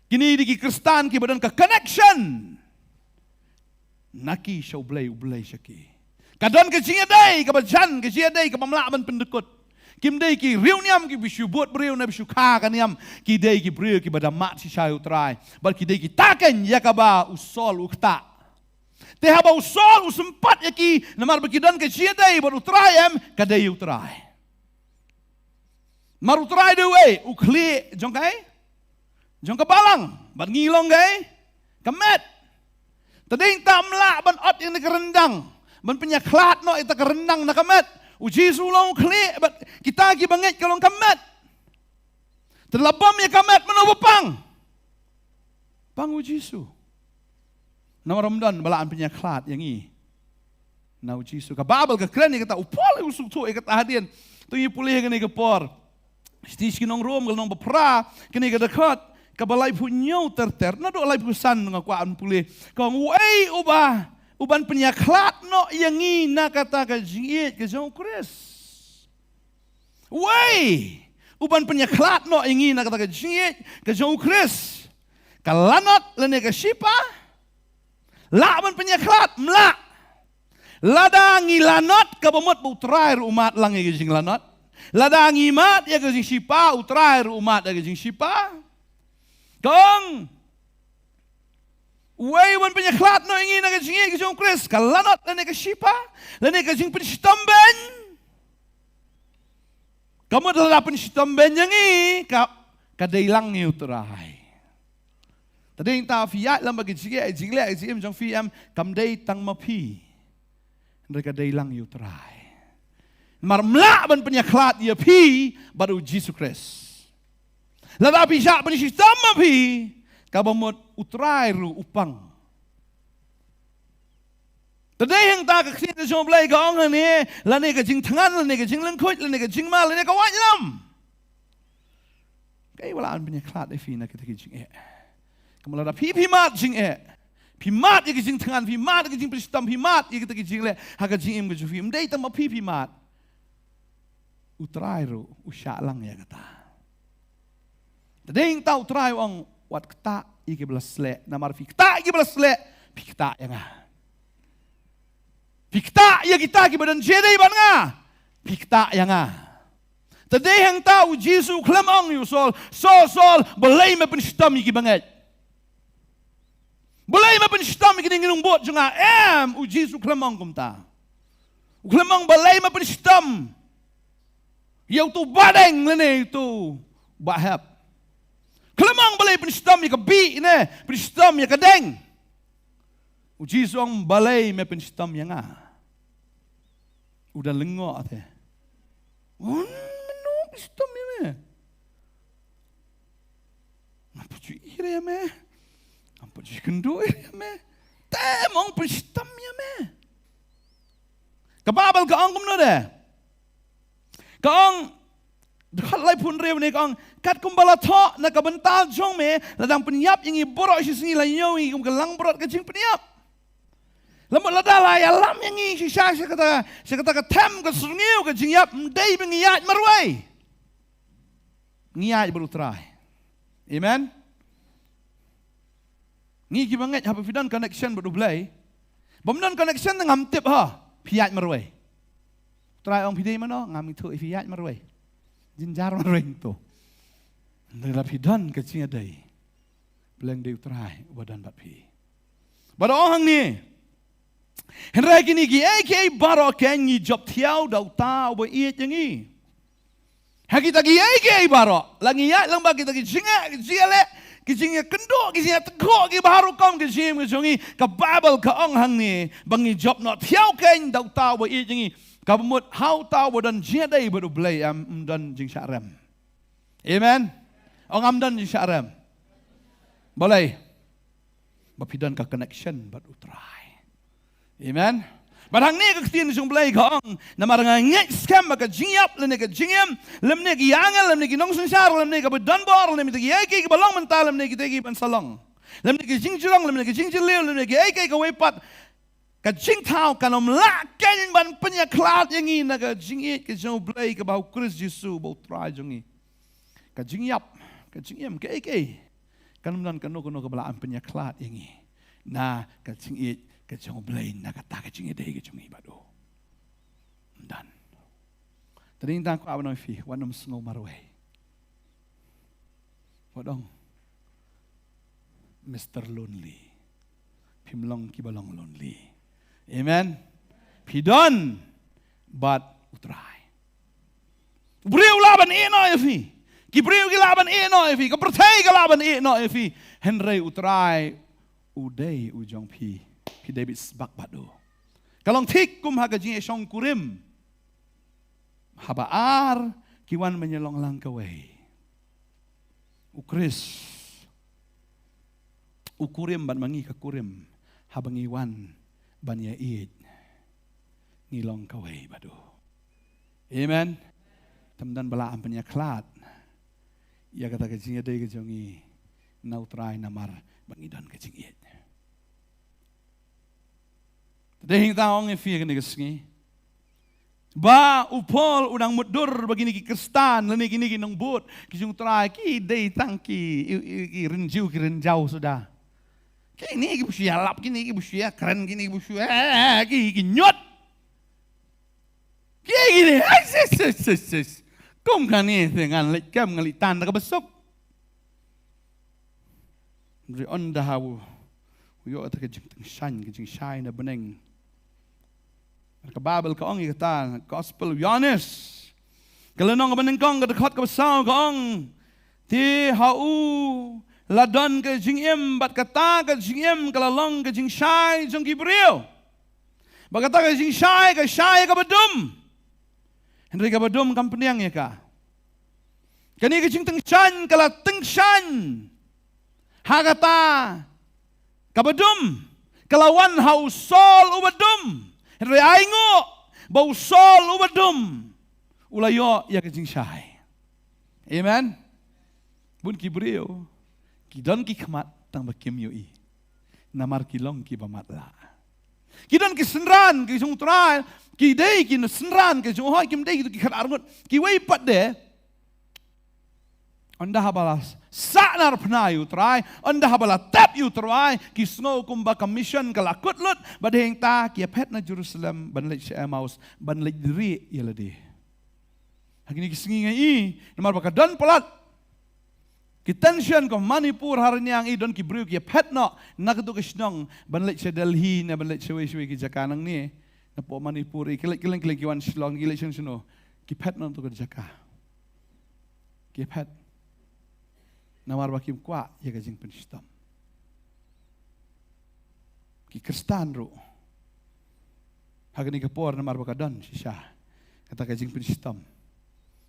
Kine dei ki Khristan kiba don ka connection na ki sha U Blei, U Blei sha ki. Ka don ka jingïadei kaba jan, ka jingïadei kaba ym lah ban pyndkut. Kim dei ki riewniam kiba shu bud briew ne ba shu kha ka niam, ki dei ki briew kiba da mad shisha ïa U Trai. Bad ki dei kita kein ïa kaba u Saul u ktah. Te haba u Saul u sympat ïa ki, namar ba ki don ka jingïadei bad U Trai em, ka dei U Trai. Namar U Trai dei uei, u khlieh jong kaei? Jong ka balang, bad ngi long kaei? Ka met. Te dei tang ym lah ban ot ïa kane ka ryndang, ban pynïakhlad noh ïa kata ka ryndang na ka met. U Jisu u long u khlieh, bad kita kiba ngeit ka long ka met. Te lada bam ïa ka met, mano ba pang? Pang u Jisu. Namar ym don ba lah ban pynïakhlad ïa ngi na u Jisu. Ka Baibl ka kren ïa kata, u Paul u sngewthuh ïa kata hadien. To ngi pule kane ka por. Shithi sha ki nong Rom, ka lynnong ba phra, kane ka dkhot kaba laiphew hynñiew ter ter. Naduh laiphew san nga kwah ban pule. Ka ong uei uba, uban pynïakhlad noh ïa ngi na kata ka jingïeit ka jong u Khrist. Uei uban pynïakhlad noh ïa ngi na kata ka jingïeit ka jong u Khrist? Ka lanot lane ka shipa? Lah ban pynïakhlad? Ym lah. Lada ngi lanot, kaba mut ba U Trai ruh u mad lang ïa ka jinglanot. Lada ngi mad ïa ka jingshipa, U Trai ruh u mad ïa ka jingshipa. Ka ong, uei uban pynïakhlad noh ïa ngi na ka jingïeit ka jong u Khrist? Ka lanot lane ka shipa? Lane ka jingpynshitom beiñ? Ka mut lada pynshitom beiñ ïa ngi, ka, ka dei lang ïa U Trai. Te dei tang phi ïaid lem bad ka jingeh, jingleh, jingim jong phi em, kam dei tang ma phi. Hynrei ka dei lang ïa U Trai. Namar ym lah ban pynïakhlad ïa phi bad u Jisu Khrist. Lada phi shah pynshitom ma phi, kaba mut U Trai ruh u pang. Te dei hangta ka ktien ka jong U Blei ka ong hangne, lane ka jingthngan, lane ka jinglyngkhuid, lane ka jingma, lane ka waitlam. Kaei ba lah ban pynïakhlad ïa phi na kita ki jingeh? Ka mut lada phi, phi mad jingeh, phi mad ïa ki jingthngan, phi mad ïa ki jingpynshitom, phi mad ïa kita ki jingleh ha ka jingim ka jong phi, ym dei tang ma phi phi mad. U Trai ruh u shah lang ïa kata. Te dei hangta U Trai u ong wat ktah ïa kiba la sleh, namar phi ktah ïa kiba la sleh, phi ktah ïa nga. Phi ktah ïa kita kiba don jingïadei bad nga, phi ktah ïa nga. Te dei hangta u Jisu u khlem ong ïa u Saul, Saul, Saul, balei me pynshitom ïa kiba ngeit? Balei me pynshitom ïa kine ki nongbud jong nga? Em, u Jisu u khlem ong kumta. U khlem ong balei me pynshitom ïa uto u bahdeng lane uto u bahep. Khlem ong balei pynshitom ïa ka bih ne pynshitom ïa ka deng. U Jisu u ong balei me pynshitom ïa nga. U da lyngngoh te. Un, mano pynshitom ïa me? Ngam pat ju ïohi ïa me. Ngam pat ju kynduh ïa me. Te me ong pynshitom ïa me. Ka Baibl ka ong kumno de? Ka ong, dkhot laiphew hynriew ne ka ong, katkum ba la thoh na ka bynta jong me, la dang pynïap ïa ngi baroh shi sngi, la ñiew ïa ngi kum ka langbrot ka jingpynïap. La mut lada la ïalam ïa ngi shisha sha kata, sha kata ka them ka syrngiew ka jingïap, ym dei ba ngi ïaid marwei. Ngi ïaid bad U Trai. Amen. Ngi kiba ngeit haba phi don connection bad U Blei. Bym don connection te ngam tip ha. Phi ïaid marwei. Trai ong phi dei mano, ngam ithuh ïa phi ïaid marwei. Jynjar marwei to. Hynrei la phi don ka jingïadei. Pleng dei U Trai uba don bad phi. Bad ong hangne. Hynrei kine kiei kiei baroh kein ngi jop thiaw da uta uba ïeit ïa ngi. Ha kita kiei kiei baroh la ngi ïaid lang bad kita ki jingeh, ki jingeh, ki jingïakynduh, ki jingïatngkhuh, ki baroh kum ki jingim ki jong ngi. Ka Baibl ka ong hangne ba ngi jop noh thiaw kein da uta uba ïeit ïa ngi. Kaba mut ha uta uba don jingïadei bad U Blei em, ym don jingshah rem. Amen. Ong ym don jingshah rem. Balei? Ba phi don ka connection bad U Trai. Amen. Bad hangne ka ktien jong U Blei ka ong, namar nga ngeit skhem ba ka jingïap lane ka jingim, lymne ki angel, lymne ki nongsynshar, lymne kaba don bor, lymne kiei kiei kiba long mynta, lymne kitei kiban sa long, lymne ki jingjrong, lymne ki jingjylliew, lymne kiei kiei kawei pat, ka jingthaw kan ym lah kein ban pynïakhlad ïa ngi na ka jingïeit ka jong U Blei kaba ha U Khrist Jisu ba U Trai jong ngi. Ka jingïap, ka jingim, kaei kaei, kan ym don kano kano kaba lah ban pynïakhlad ïa ngi na ka jingïeit ka jong U Blei, na kata ka jingïadei ka jong ngi bad U. Ym don. Te dei tang kwah ban ong ïa phi, wat nym sngew marwei. Wat ong Mister Lonely. Phim long kiba long lonely. Amen. Phi don bad U Trai. U briew u lah ban ïeh noh ïa phi. Ki briew ki lah ban ïeh noh ïa phi. Ka pyrthei ka lah ban ïeh noh ïa phi. Hynrei U Trai u dei u jong phi. Phi dei bit sbak bad u. Ka long thik kum ha ka jingïashong kurim. Haba ar ki wan ban ïalong lang kawei. U Khrist u kurim bad ma ngi ka kurim, haba ngi wan ban ïaieit, ngi long kawei bad u. Amen. Te ym don ba lah ban pynïakhlad ïa kata ka jingïadei ka jong ngi na U Trai namar ba ngi don ka jingïeit. Te dei hangta ong ïa phi kane ka sngi ba u Paul u dang mutdur ba kine ki Khristan lane kine ki nongbud ki jong U Trai ki dei tang ki, ki, ki rynjiew ki rynjaw suda. Kine kiba shu ïalap, kine kiba shu ïakren, kine kiba shu, eh, ki, ki ñiut. Ki, kine, eh, sis, sis, sis, sis. Kum kane te ngan leit kem, ngan leit tan da kaba suk. Hynrei ynda ha u, u ïoh kata ka jingtyngshaiñ, ka jingshai na bneng. Ka Baibl ka ong ïa kata, Gospel u Ïoannis, ka lynnong kaba nyngkong, ka dkhot kaba saw, ka ong, te ha u la don ka jingim, bad kata ka jingim ka la long ka jingshai jong ki briew. Bad kata ka jingshai ka shai ïa kaba dum, hynrei kaba dum kam pdiang ïa ka. Kane ka jingtyngshaiñ ka la tyngshaiñ ha kata kaba dum, ka la wan ha u Saul uba dum. Hynrei ainguh ba u Saul uba dum u la ïoh ïa ka jingshai. Amen. Bun ki briew ki don ki khmat tang ba kim ïohi, namar ki long kiba matlah. Ki don ki synran ki jong U Trai, ki dei ki synran ki jong u, hooid kim dei kito ki khatar ngut. Kiwei pat de, ynda haba la sahnarphna ïa U Trai, ynda haba la tep ïa U Trai, ki sngew kumba ka mission ka la kut lut. Bad hangta ki ïaphet na Jerusalem ban leit sha Emmaus, ban leit rieh ïa lade. Ha kine ki sngi nga i, namar ba ka don palat ki tension ka Manipur, ha Raniang i don ki briew ki ïaphet noh na katu ka shnong ban leit sha Delhi ne ban leit shawei shawei ki jaka nangne. Napoh Manipur i ki leit kylleng kylleng, ki wan Shillong, ki leit shano shano, ki phet noh na katu ka jaka. Ki ïaphet namar ba kim kwah ïa ka jingpynshitom. Ki Khristan ruh ha kane ka por, namar ba ka don shisha kata ka jingpynshitom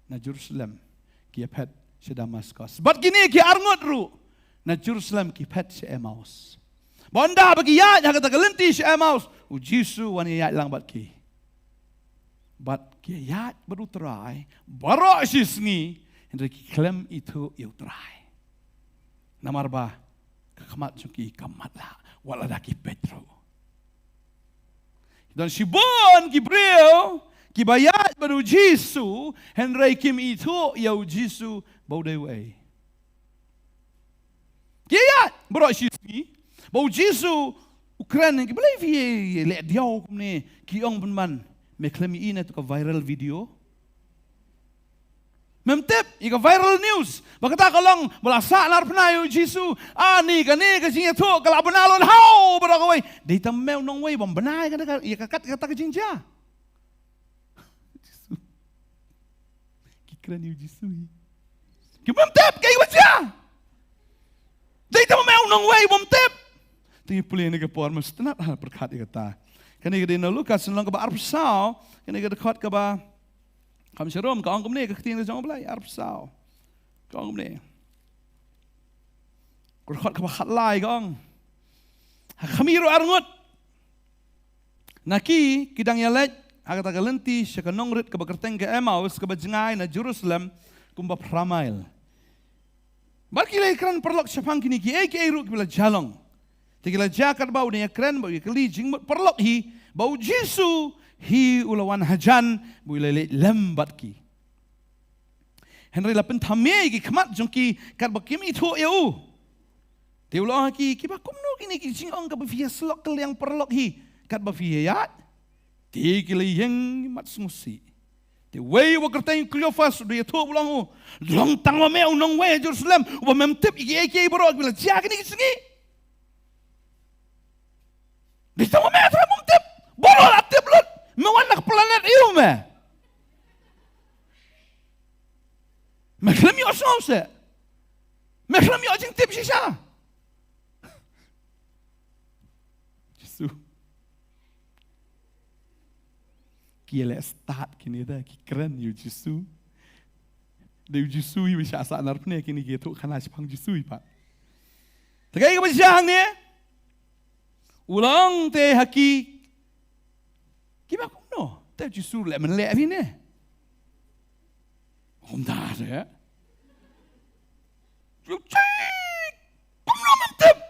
na Jerusalem, ki ïaphet sha Damascus. Bad kine ki arngut ruh na Jerusalem ki phet sha Emmaus. Bad ynda ba ki ïaid ha kata ka lynti sha Emmaus, u Jisu u wan ïaid lang bad ki. Bad ki ïaid bad U Trai baroh shi sngi, hynrei ki khlem ithuh ïa U Trai. Namar ba ka khmat jong ki ka matlah, wat lada ki peit ruh. Don shibun ki briew kiba ïaid bad u Jisu, hynrei kim ithuh ïa u Jisu ba u dei uei. Ki ïaid baroh shi sngi, Ba u Jisu u kren, ki, balei phi ïa leh diaw kumne, ki ong pynban, me khlem ïohi ne ïa ka viral video? Mem tip ïa ka viral news ba kata ka long ba la sahnarphna ïa u Jisu. Ani kane ka jingïathuh ka la bna lut haw baroh kawei. Dei tang me u nongwei bym bna ïa kata ka, ïa ka kat kata ka jingjia. Jisu. Ki kren ïa u Jisu hi. Ki mem tip kaei ba jia. Dei tang me u nongwei bym tip. Te ngi pule ïa kane ka por, mem sngewtynnat ha pyrkhat ïa kata. Kane ka dei na Lukas lynnong kaba arphew saw, kane ka dkhot kaba kham sharum, ka ong kumne, ka ktien ka jong U Blei, arphew saw. Ka ong kumne. Ka dkhot kaba khatlai ka ong, ha khmih ruh arngut na ki, ki dang ïaleit ha kata ka lynti sha ka nongrit kaba kyrteng ka Emaus, kaba jngai na Jerusalem kumba phra mail. Bad ki la ïakren paralok shaphang kine kiei kiei ruh kiba la jia long. Te ki la jia katba u dang ïakren bad u ïakylli jingmut paralok hi, ba u Jisu hi u la wan hajan bad u la leit lem bad ki. Hynrei la pynthame ïa ki khmat jong ki katba kim ithuh ïa u. Te u la ong ha ki, kiba kumno kine ki jingong kaba phi ïasyllok kylliang paralok hi katba phi ïaid? Te ki la ïeng mat sngewsih. Te uwei uba kyrteng Kleopas u da ïathuh, u la ong, u long tang ma me u nongwei ha Jerusalem uba mem tip ïa kiei kiei baroh kiba la jia kine ki sngi? Dei tang ma me, tang ma me mem tip? Baroh la tip lut. Me wan na ka planet aïu me? Me khlem ïohsngew seh? Me khlem ïoh jingtip shisha? Jisu. Ki ïaleh stad kine te, ki kren ïa u Jisu. Dei u Jisu hi ba shah sahnarphna, kine ki ïathuh khana shaphang u Jisu hi pat. Te kaei kaba jia hangne? U la ong te ha ki, kiba kumno? Te u Jisu leh mynleh phi ne? Kumta te. Kumno mem tip?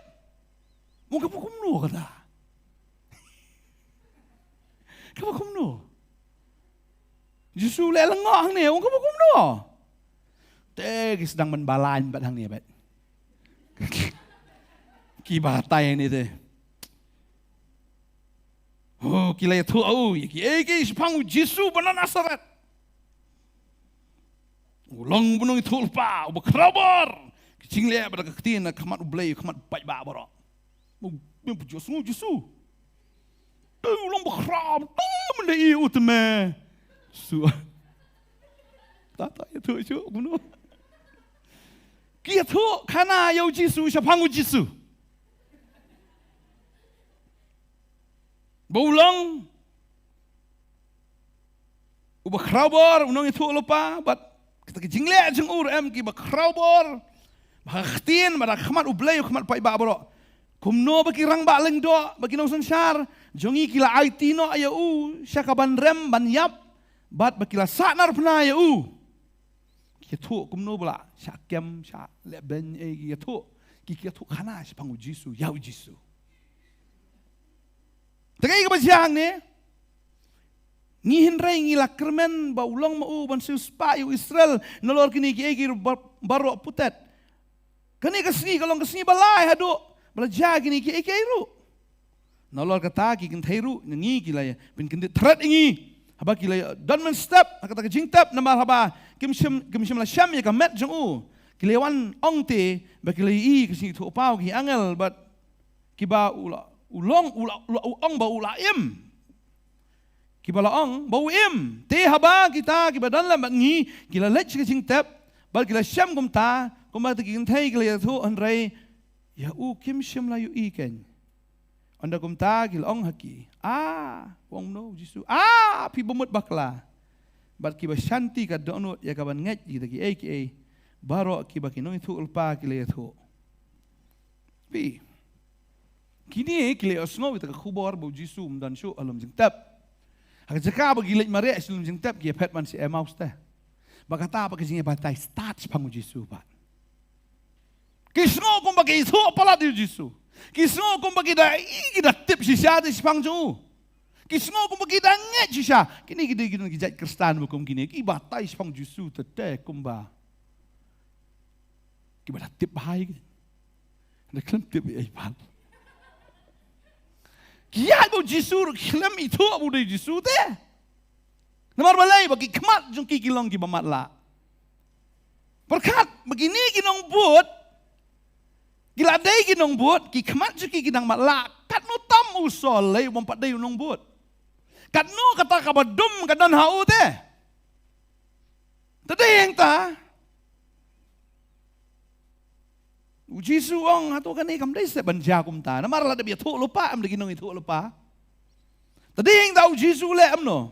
Ong kaba kumno kata? Kaba kumno? Jisu leh lyngngoh hangne, ong kaba kumno? Te ki sdang ban balang bad hangne bad. Ki batai hangne te. Oh, ki la ïathuh ha u ïa kiei kiei shaphang u Jisu ba na Nasaret. U long u nongïathuhlypa uba khraw bor. Ki jingleh bad ka ktien na khmat U Blei, khmat paidbah baroh. U, u, u Jisu, Jisu. Te u long ba khraw, te mynta i u te me. Jisu. Ta ta ïathuh shuh kumno. Ki ïathuh khana ïa u Jisu shaphang u Jisu. Ba u long uba khraw bor, u nongïathuhlypa, bad kata ka jingleh jong u ruh em kiba khraw bor, ba ha ka ktien, bad ha khmat U Blei, khmat paidbah baroh. Kumno ba ki rangbah lyngdoh, ba ki nongsynshar jong ngi ki la aiti noh ïa u sha ka ban rem ban ïap, bad ba ki la sahnarphna ïa u. Ki ïathuh kumno ba la shah kem, shah leh beiñ, eh, ki ïathuh, ki, ki ïathuh khana shaphang u Jisu, ïa u Jisu. Te kaei kaba jia hangne? Ngi hynrei ngi la kyrmen ba u long ma u ban siewspah ïa u Israel nalor kine kiei kiei ruh bar-, baroh putet. Kane ka sngi ka long ka sngi ba lai haduh ba la jia kine kiei kiei ruh. Nalor kata ki kynthei ruh na ngi ki la pynkyndit thret ïa ngi. Haba ki la don mynstep ha kata ka jingtep, namar haba kim shym, kim shym la shem ïa ka met jong u. Ki la wan ong te ba ki la ïohi ka jingithuhpaw ki angel bad kiba u la, u long, u la, u la, u ong ba u la im. Kiba la ong ba u im. Te haba kita kiba don lem bad ngi ki la leit sha ka jingtep bad ki la shem kumta, kumba kita ki kynthei ki la ïathuh, hynrei ïa u kim shym la ïohi keiñ. Ynda kumta ki la ong ha ki, ah, u ong kumno u Jisu, ah, phi bamut bakla bad kiba shanti ka dohnud ïa ka ban ngeit ïa kita kiei kiei baroh kiba ki nongïathuhlypa ki la ïathuh. Phi, kine ki la ïohsngew ïa ka khubor ba u Jisu um don shuh ha lum jingtep. Ha ka jaka ba ki leit mareh sha lum jingtep, ki ïaphet man sha Emaus te. Ba kata pat ka jingïabatai stad shaphang u Jisu pat. Ki sngew kumba ki ithuh palat ïa u Jisu. Ki sngew kumba ki da, ki da tip shisha te shaphang jong u. Ki sngew kumba ki da ngeit shisha. Kine ki dei, ki dei ki jait Khristan ba kum kine, ki batai shaphang u Jisu te te kumba kiba da tip bha ïa ki. Da khlem tip ïa i pat. Ki ïaid bad u Jisu ruh khlem ithuh ba u dei u Jisu te. Namar balei? Ba ki khmat jong ki ki long kiba matlah. Pyrkhat ba kine ki nongbud, ki la dei ki nongbud, ki khmat jong ki ki dang matlah. Katno tam u Saul lei u bym pat dei u nongbud? Katno kata kaba dum ka don ha u te? Te dei hangta u Jisu u ong, hato kane kam dei seh ban jia kumta? Namar la dep ïathuh lypa, em da ki nongïathuh lypa. Te dei hangta u Jisu leh, em no?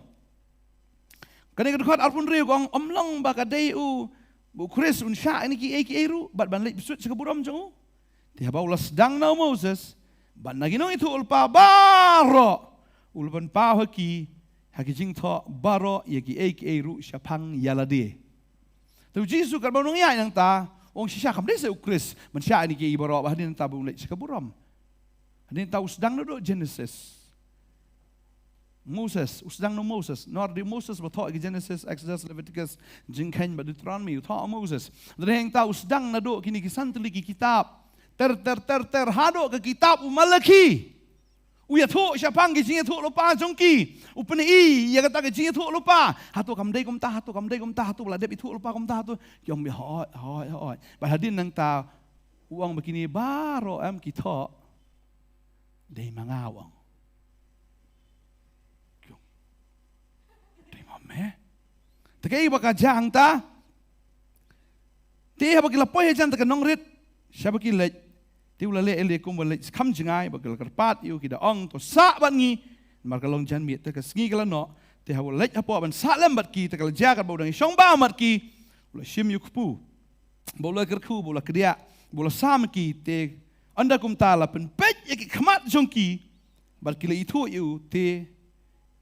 Kane ka dkhot arphew hynriew ka ong, ym long ba ka dei u, ba u Khrist un shah ïa kine kiei kiei ruh, bad ban leit bsut sha ka burom jong u. Te haba u la sdang na u Moses bad na ki nongïathuh lypa baroh, u la pynpaw ha ki, ha ki jingthoh baroh, ïa kiei kiei ruh shaphang ïa lade. Te u Jisu katba u nongïaid nangta, u ong shisha kam dei seh u Khrist ban shah ïa kine kiei baroh, bad hadien nangta ba un leit sha ka burom. Hadien nangta u sdang naduh Genesis. Moses, u sdang na u Moses. Namar dei u Moses ba thoh ïa ki Genesis, Exodus, Leviticus, Jingkheiñ bad Deuteronomy, u thoh u Moses. Te dei hangta u sdang naduh kine ki san tylli ki kitab. Ter, ter, ter, ter, haduh ka kitab u Malaki. U ïathuh shaphang ki jingïathuh lypa jong ki. U pyni ïa kata ka jingïathuh lypa. Hato kam dei kumta, hato kam dei kumta, hato ba la dep ithuh lypa kumta, hato. Ki ong, hooid, hooid, hooid. Bad hadien nangta u ong ba kine baroh, em, ki thoh. Dei ma nga, u ong. Ki ong, dei ma me? Te kaei ba ka jia hangta? Te haba ki la poi hajan kata ka nongrit, shaba ki leit, te u la leh ïalade kumba leit kham jngai, bad ki la kyrpad ïa u, ki da ong, to sah bad ngi, namar ka long janmiet. Te ka sngi ka la noh, te haba u leit hapoh ban sah lem bad ki, te ka la jia katba u dang ïashong bam bad ki, u la shim ïa u kpu. Bad u la kyrkhu, bad u la kdiah, bad u la sam ïa ki, te ynda kumta la pynpeit ïa ki khmat jong ki, bad ki la ithuh ïa u, te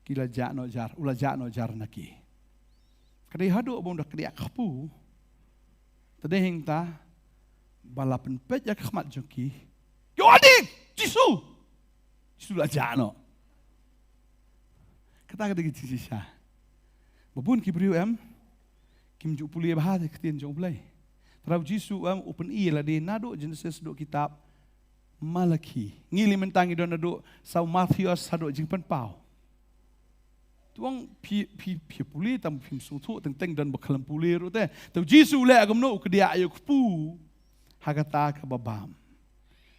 ki la jah noh jar, u la jah noh jar na ki. Ka dei haduh ba un da kdiah kpu, te dei hangta ba la pynpeit ïa ki khmat jong ki. Ïoh, adi, Jisu! Jisu la jah noh. Kata ka dei ka jingshisha. Ba bun ki briew, em, kim ju pule bha ïa ka ktien jong U Blei. Te haba u Jisu, em, u pyni ïa lade naduh Genesis, duh kitab Malaki. Ngi lei mynta ngi don naduh sa u Mathaios haduh Jingpynpaw. Te u ong phi, phi, phi pule, tang phim sngewthuh, teng teng don ba khlem pule ruh te. Te u Jisu u leh kumno? U kdiah ïa u kpu ha kata kaba bam.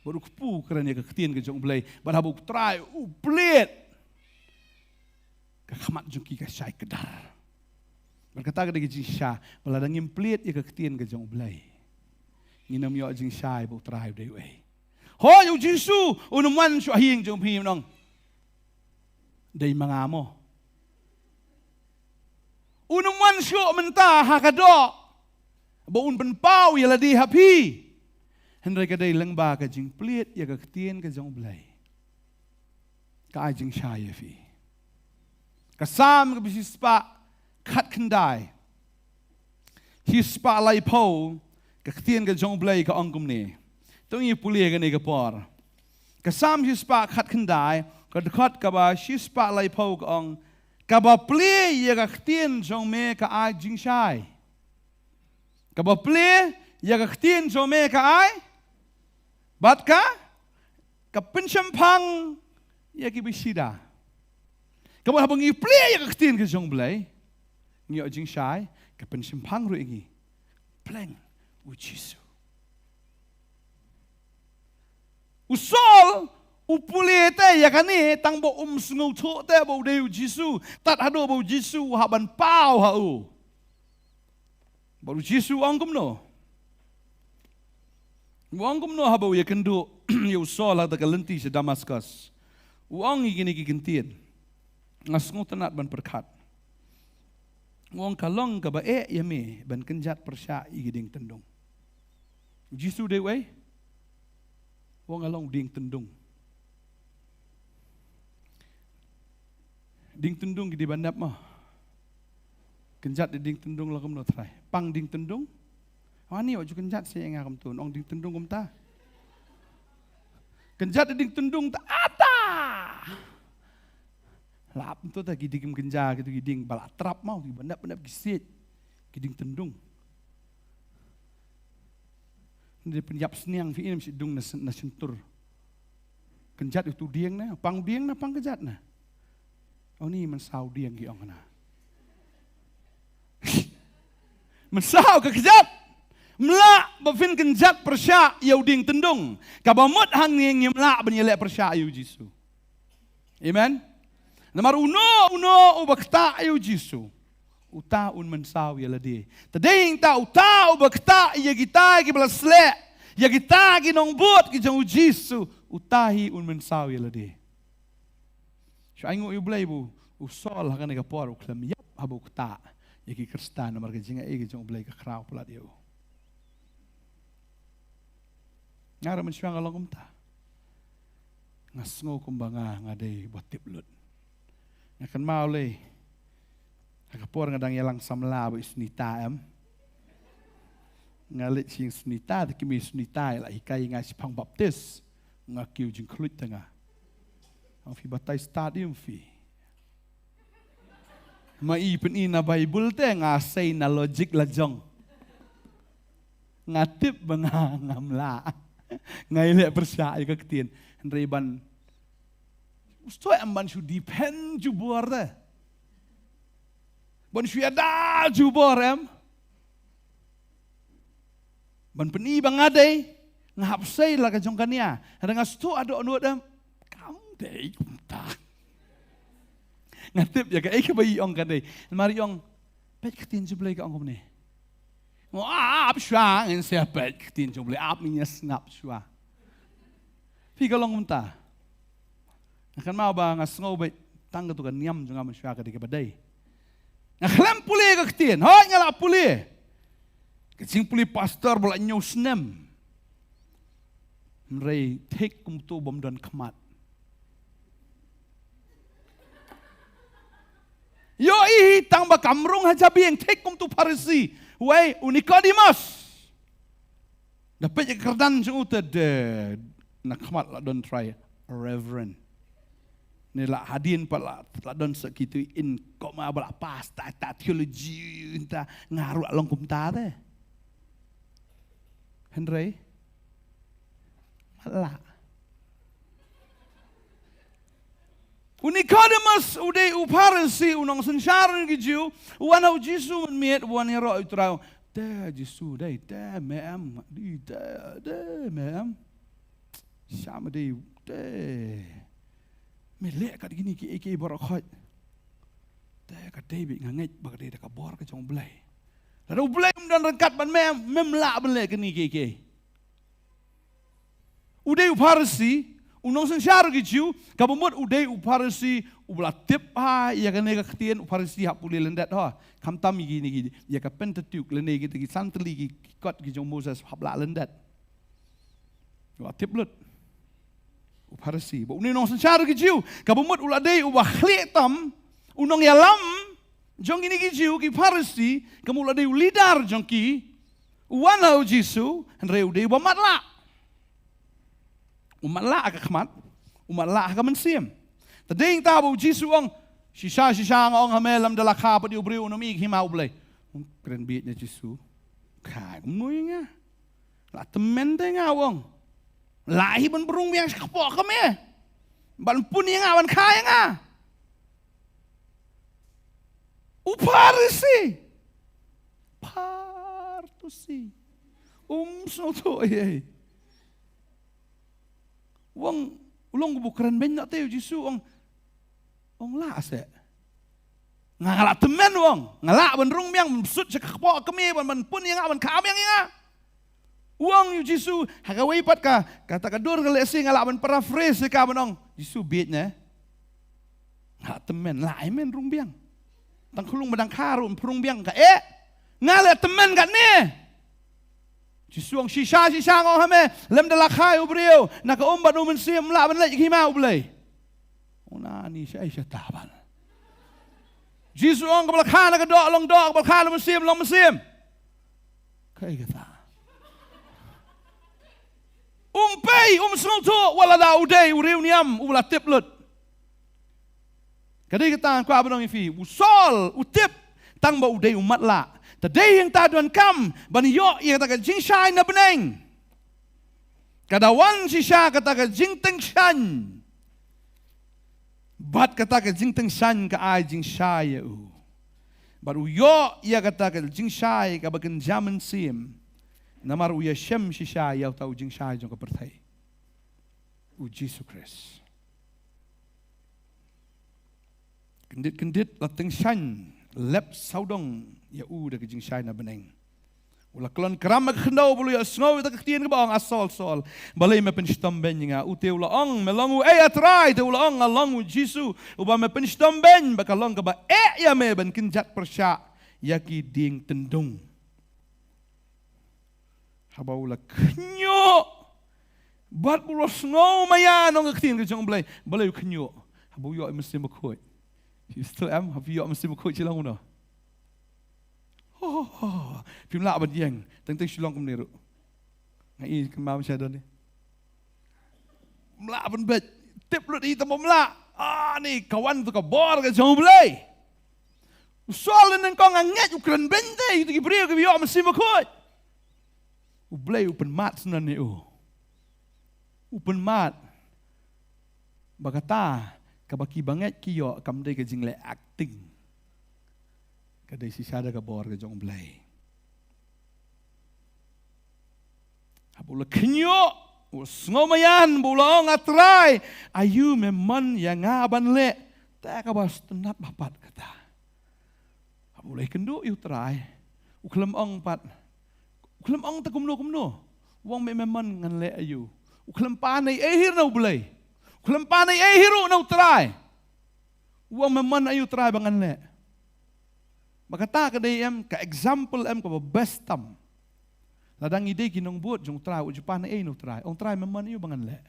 Bad u kpu u kren ïa ka ktien ka jong U Blei. Bad haba U Trai u plied, ka khmat jong ki ka shai kdar. Bad kata ka dei ka jingshisha, ba lada ngim plied ïa ka ktien ka jong U Blei, ngin ym ïoh jingshai ba U Trai u dei uei. Hooid, u Jisu un ym wan shuh ha ïing jong phi, un ong, dei ma nga mo. Un ym wan shuh mynta ha ka doh ba un pynpaw ïa lade ha phi. Hynrei ka dei lyngba ka jingplied ïa ka ktien ka jong U Blei, ka ai jingshai ïa phi. Ka Salm kaba shispah khatkhyndai, shispah laiphew, ka ktien ka jong U Blei ka ong kumne. To ngin pule kane ka por. Ka Salm shispah khatkhyndai, ka dkhot kaba shispah laiphew ka ong, kaba plie ïa ka ktien jong me ka ai jingshai. Kaba plie ïa ka ktien jong me ka ai, bad ka, ka pynshemphang ïa ki bishida. Kaba haba ngi plie ïa ka ktien ka jong U Blei, ngi ïoh jingshai, ka pynshemphang ruh ïa ngi. Pleng u Jisu. U Saul u pule te ïa kane tang ba um sngewthuh te ba u dei u Jisu. Tad haduh ba u Jisu u hap ban paw ha u. Bad u Jisu u ong kumno? U ong kumno haba u ïakynduh ïa u Saul ha kata ka lynti sha Damaskus? U ong ïa kine ki kyntien, nga sngewtynnad ban pyrkhat. U ong, ka long kaba eh ïa me ban kynjat pyrshah ïa ki dieng tyndung. U Jisu dei uei? U ong nga long dieng tyndung. Dieng tyndung ki dei ba nep mo. Kynjat ïa dieng tyndung la kumno Trai? Pang dieng tyndung. Ani wat ju kynjat seh ïa nga kumto, ong dieng tyndung kumta. Kynjat ïa dieng tyndung ta ata. Lap kumto ta ki dieng kim kynja, kito ki dieng ba la trap mo, ki ba nep ba nep ki siej. Ki dieng tyndung. Ni pynïap sniang phi im shi dung na, na shyntur. kynjat ïa utu dieng ne, pang dieng ne, pang kynjat ne. Uni mynsaw dieng ki ong na. Mynsaw ka kjat. Mlah ba phin kynjat pyrshah ïa u dieng tyndung. Kaba mut hangne ngim lah ban ïaleh pyrshah ïa u Jisu. Amen. Namar uno uno uba ktah ïa u Jisu, uta un mynsaw ïa lade. Te dei hangta uta uba ktah ïa kita kiba la sleh, ïa kita ki nongbud ki jong u Jisu, uta hi un mynsaw ïa lade. Shu ainguh ïa u Blei ba u Saul ha kane ka por u khlem ïap haba u ktah ïa ki Khristan, namar ka jingai ka jong u Blei ka khraw palat ïa u. Nga ruh mynshuwa nga long kumta. Nga sngew kumba nga, nga dei ba tip lut. Nga kynmaw lei ha ka por nga dang ïalang samla bad i Sunita, em. Nga leit sha i Sunita, te kmie i Sunita i la hikai nga shaphang baptis. Nga kiew jingkhluit te nga. Ong, phi batai stad ïa phi. Ma i pyni na Baibl te nga sei na logic la jong. Nga tip ba nga ngam lah. Nga ïaleh pyrshah ïa ka ktien. Hynrei ban, u shu em ban shu depend jubor te. Ban shu ïada jubor, em. Ban pyni ba nga dei, nga hap sei la ka jong ka nia. Hynrei nga shu ado nud, em. Kam dei kumta. Nga tip ïa kaei kaba i ong ka dei. Namar i ong, peit ka ktien jong u Blei ka ong kumne. Nga ap shuwa, ngin sa peit ka ktien jong u Blei, ap ngin ïa sngap shuwa. Phi, ka long kumta. Nga kynmaw ba nga sngew beit tang katu ka niam jong nga mynshuwa ka dei kaba dei. Nga khlem pule ka ktien, hooid nga la pule. Ka jingpule pastor ba la hynñiew snem. Hynrei thik kumtu bym don khmat. Ïohi hi tang ba kam rung ha jabieng, thik kumtu Pharisi. Wei, u Nicodemus. Da peit ïa ka kyrdan jong u te de, na khmat la don trai Reverend. Ne la hadien pat la, la don sa kitu in koma ba la pass ta, ta theology ta, nga ruh long kumta te. Hynrei, la. U Nicodemus, u dei u Pharisi, u nongsynshar ki Jiw, u wan ha u Jisu mynmiet, u wan ïaroh ïa u Trai. Te Jisu, dei, te me em, dei, te, te me em. Shah me dei, te. Me leh kat kine kiei kiei baroh khoit. Te ka dei beit nga ngeit ba ka dei da ka bor ka jong u Blei. Lada u Blei um don ryngkat bad me, mem lah ban leh kine kiei kiei. U dei u Pharisi, u nongsynshar ki Jiw, kaba mut u dei u Pharisi, uba la tip ha ïa kane ka ktien, u Pharisi hap pule lyndet ha. Khamtam ïa kine ki, ïa ka Pentateuch, lane kita ki san tylli ki, ki kot ki jong Moses hap lah lyndet. U la tip lut. U Pharisi. Bad une u nongsynshar ki Jiw, kaba mut u la dei uba khlieh tam, u nongïalam jong kine ki Jiw, ki Pharisi, kaba mut u la dei u leader jong ki, u wan ha u Jisu, hynrei u dei uba matlah. U matlah ha ka khmat, u matlah ha ka mynsiem. Te dei hangta ba u Jisu u ong, shisha shisha nga ong ha me, lymda la kha pat ïa u briew un ym ïoh ïa ka hima u Blei. U kren bieit na Jisu. Kha kumno ïa nga. La tymmen te nga, u ong. La hi ban pynrung biang sha ka kpoh ka me. Ban pun ïa nga, ban kha ïa nga. U Pharisi. Phartusi. Um sngewthuh ei ei. U ong, u long uba kren beiñ noh te, u Jisu u ong. Ong lah seh. Nga, nga la tymmen, u ong. Nga lah ban rung biang, ban sut sha ka kpoh ka me, ban, ban pun ïa nga, ban kha biang ïa nga. U ong ïa u Jisu, ha kawei pat ka, kata ka dur ka lehse nga lah ban paraphrase ïa ka ban ong. Jisu bieit ne. Nga la tymmen, lah ei men rung biang. Tang khlung ba dang kha ruh pynrung biang ka, eh. Nga la tymmen katne. Jisu u ong shisha shisha nga ong ha me, lymda la kha ïa u briew na ka um bad u mynsiem, ym lah ban leit ïa ka hima u Blei. Una ni sha ei sha ta ban. Jisu u ong kaba la kha na ka doh long doh, kaba la kha na u mynsiem long mynsiem. Kaei kata? Um pei, um sngewthuh, wat lada u dei u riewniam uba la tip lut. Ka dei kata nga kwah ban ong ïa phi, u Saul u tip tang ba u dei u matlah. Te dei hangta donkam ban ïoh ïa kata ka jingshai na bneng. Ka da wan shisha kata ka jingtyngshaiñ. Bad kata ka jingtyngshaiñ ka ai jingshai ïa u. Bad u ïoh ïa kata ka jingshai kaba kynja mynsiem. Namar u ïashem shisha ïa uta u jingshai jong ka pyrthei. U Jisu Khrist. Kyndit kyndit la tyngshaiñ lep sawdong ïa u da ka jingshai na bneng. U la khlon kram ha ka khyndew bad u la ïohsngew ïa ka ktien kaba ong, A Saul, Saul, balei me pynshitom beiñ ïa nga? U te u la ong, Me long uei, A Trai? Te u la ong, Nga long u Jisu uba me pynshitom beiñ. Ba ka long kaba eh ïa me ban kynjat pyrshah ïa ki dieng tyndung. Haba u la khynñiuh bad u la sngew maïan ong ka ktien ka jong U Blei, balei u khynñiuh? Haba u ïoh ïa u Mynsiem Bakhuid. Phi still em? Haba u ïoh ïa u Mynsiem Bakhuid shi long kumno? Oh, phim lah ban ïeng. Teng teng shi long kumne ruh. Nga i kumba ma sha don ni. Mlah ban beit. Tip lut i tang ba mlah. Ah, ni ka wan tu ka bor ka jong U Blei. U Saul nyngkong ha ngeit, u kren beiñ te ïa ki briew kiba ïoh Mynsiem Bakhuid. U Blei u pynmad sngewbha ïa u. U pynmad ba kata kaba ki bangeit ki ïoh kam dei ka jingleh acting. Ka dei shisha da ka bor ka jong U Blei. Haba u la khynñiuh, u la sngew maïan, ba u la ong, A Trai, aïu me mon ïa nga ban leh? Te kaba sngewtynnat bha pat kata. Haba u la ïakynduh ïa U Trai, u khlem ong pat, u khlem ong te kumno kumno. U ong, Me, me mon ngan leh aïu? U khlem pan ei ei hi ruh na U Blei. U khlem pan ei ei hi ruh na U Trai. U ong, Me mon aïu Trai ba ngan leh? Ba kata ka dei em ka example em kaba best tam. Lada ngi dei ki nongbud jong U Trai, u ju pan ei na U Trai. Ong, Trai, me mon aïu ba ngan leh?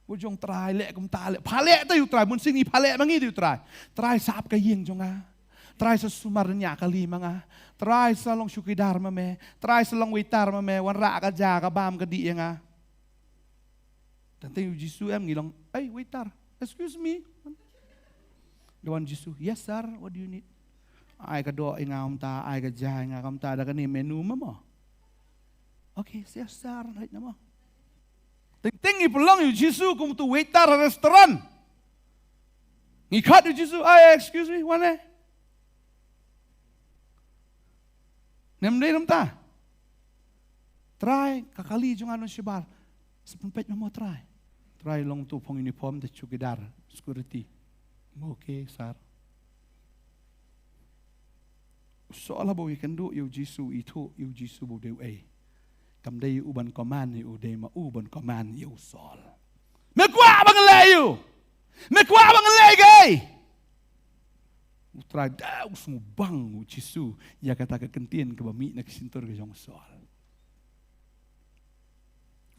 U ju ong, Trai, leh kumta, leh. Pha leh te ïa U Trai, mynsiem ngi pha leh ma ngi te ïa U Trai. Trai, sah ap ka ïing jong nga. Trai, sa sumar nia kali ma nga. Trai, sa long chowkidar ma me. Trai, sa long waiter ma me. Wanrah ka ja ka bam ka dih ïa nga. Tang te ïa U Jisu em ngi long, Ei, waiter, excuse me. Da wan Jisu, Yes sir, what do you need? Ai ka doh ïa nga kumta, ai ka ja ïa nga kumta, da kane menu ma mo. Okay, yes sir, right na mo. Teng teng ngi pynlong ïa U Jisu kum utu waiter ha restaurant. Ngi khot ïa U Jisu, Ai, excuse me, wan eh. Ngam dei kumta. Trai, ka kali jong nga don shabar. Sa pynpeit ma mo Trai. Trai long tu phong uniform te chowkidar, security. Mo, okay sir. U Saul haba u ïakynduh ïa U Jisu, u ithuh ïa U Jisu ba u dei uei. Kam dei u ban command ïa u, dei ma u ban command ïa U Saul. Me kwah ba ngan leh aïu? Me kwah ba ngan leh kaei? U Trai da u sngewbang U Jisu ïa kata ka kyntien kaba mih na ka shyntur ka jong U Saul.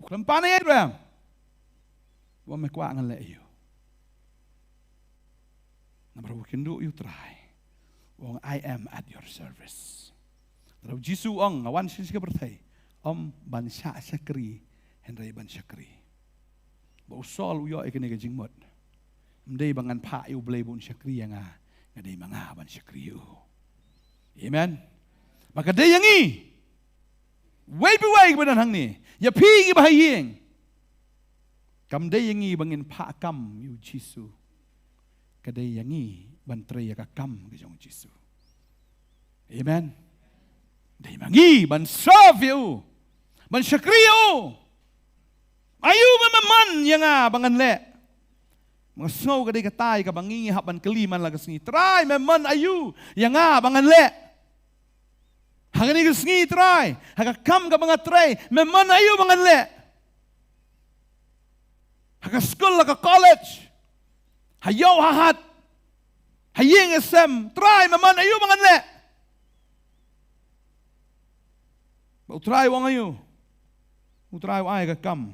U khlem pan ei ei ruh em. U ong, Me kwah ngan leh aïu? Namar u ïakynduh ïa U Trai. U ong, I am at your service. Namar U Jisu u ong, nga wan sha ka pyrthei. Ym ban shah shakri, hynrei ban shakri. Ba u Saul u ïoh ïa kane ka jingmut. Ym dei ba ngan phah ïa U Blei ba un shakri ïa nga. Nga dei ma nga ban shakri ïa u. Amen. Ba ka dei ïa ngi. Wei pa wei kiba don hangne. Ïa phi kiba ha ïing. Kam dei ïa ngi ba ngin phah kam ïa U Jisu. Ka dei ïa ngi ban trei ïa ka kam ka jong U Jisu. Amen. Dei ma ngi ban serve ïa u. Ban shakri ïa u. Aïu me, me mon ïa nga ba ngan leh? Nga sngew ka dei katai kaba ngi hap ban kylli man la ka sngi. Trai, me mon aïu ïa nga ba ngan leh? Ha kane ka sngi Trai, ha ka kam kaba nga trei, me mon aïu ba ngan leh? Ha ka skul, ha ka college, ha ïew ha hat, ha ïing ha sem, Trai, me mon aïu ba ngan leh? Ba U Trai u ong aïu? U Trai u ai ka kam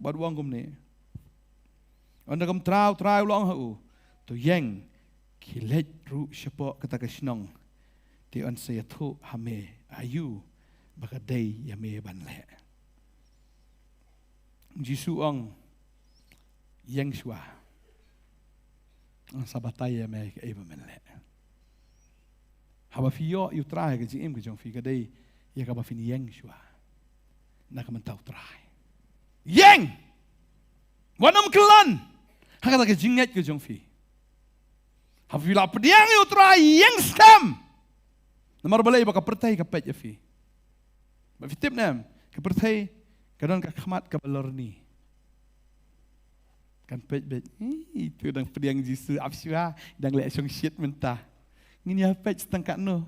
bad u ong kumne. Ynda kumta U Trai u la ong ha u, to ïeng, khie leit ruh shapoh kata ka shnong. Te yn sa ïathuh ha me aïu ba ka dei ïa me ban leh. Jisu u ong, ïeng shuwa. Ngan sa batai ïa me kaei ba men leh. Haba phi ïoh ïa U Trai ha ka jingim ka jong phi, ka dei ïa kaba phin ïeng shuwa na ka bynta U Trai. Ïeng. Wat nym kyllon ha kata ka jingngeit ka jong phi. Haba phi la pdiang ïa U Trai, ïeng skhem. Namar balei? Ba ka pyrthei ka peit ïa phi. Ba phi tip ne em, ka pyrthei ka don ka khmat kaba lorni. Kan peit beit. Ih, tu dang pdiang Jisu, ap shuwa, dang leh shongshit mynta. Ngin ïa peit tang katno.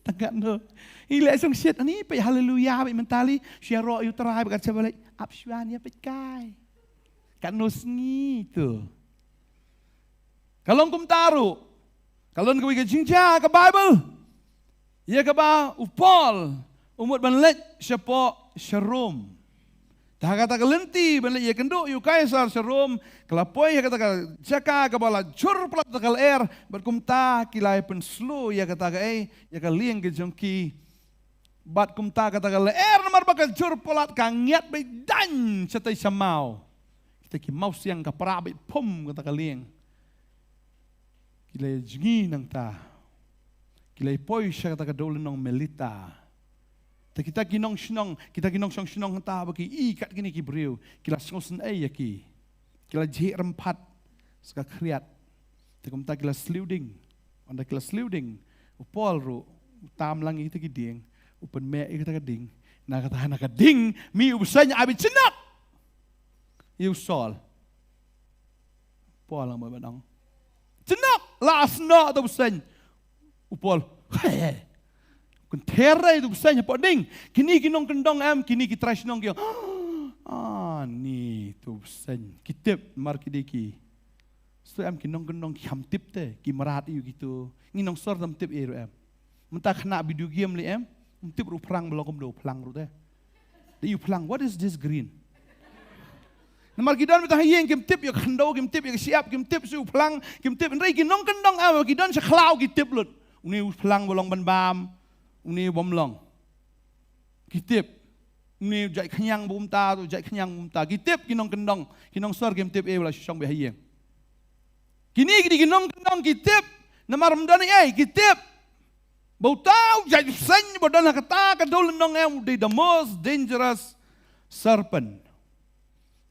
Tang katno. Ih, leh shongshit, ani peit haleluya beit mynta lei, shu ïaroh ïa U Trai bad ka jingbatai. Ap shuwa, ngin ïa peit kai. Katno sngi tu. Ka long kumta ruh. Ka long kawei ka jingjia ha ka Baibl. Ïa kaba u Paul u mut ban leit shapoh sha Rom. Te ha kata ka lynti ban leit ïakynduh ïa u Kaisar sha Rom, ka la poi ha kata ka jaka kaba la jur palat da ka lyer, bad kumta ki la ïa pynshlur ïa kata ka, eh, ïa ka lieng ka jong ki. Bad kumta kata ka lyer namar ba ka jur palat ka ngiat beit daiñ shatei sha maw. Kita ki mawsiang ka pra beit pum kata ka lieng. Ki la jngi nangta. Ki la poi sha kata ka dewlynnong Melita. Te kita ki nongshnong, kita ki nongshong shnong hangta ba ki i kat kine ki briew, ki la sngewsynei ïa ki. Ki la jhieh rymphat sa ka khriat. Te kumta ki la sliu ding. Ynda ki la sliu ding, u Paul ruh u tam lang ïa kita ki dieng, u pynmeh ïa kata ka ding. Na kata, na ka ding, mih u bseiñ, ai beit shnok ïa u Saul. Paul lang ba ban ong, shnok, la shnok uta u bseiñ. U Paul, kynther ïa uta u bseiñ hapoh ding. Kine ki nongkyndong em, kine ki trai shnong ki ong, ani uta u bseiñ. Ki tip namar ki dei ki, sngewthuh em, ki nongkyndong ki kham tip te, ki mrad ïa u kito. Ngi nongsor ym tip ei ruh em. Mynta khynnah video game lei em, ym tip ruh u phlang ba long kumno u phlang ruh te. Dei u phlang, what is this green? Namar ki don beit ha ïing, kim tip ïa ka khyndew, kim tip ïa ka shyiap, kim tip shuh u phlang, kim tip, hynrei ki nongkyndong em, ki don sha khlaw ki tip lut. Une u phlang ba long ban bam, une u bym long. Ki tip. Une u jait khñiang bun ta, u jait khñiang bun ta. Ki tip ki nongkyndong, ki nongsor kim tip ei ba la shu shong beit ha ïing. Kine ki dei ki nongkyndong ki tip. Namar ym don ei, ki tip ba uta u jait bseiñ ba don ha kata ka dewlynnong em u dei the most dangerous serpent.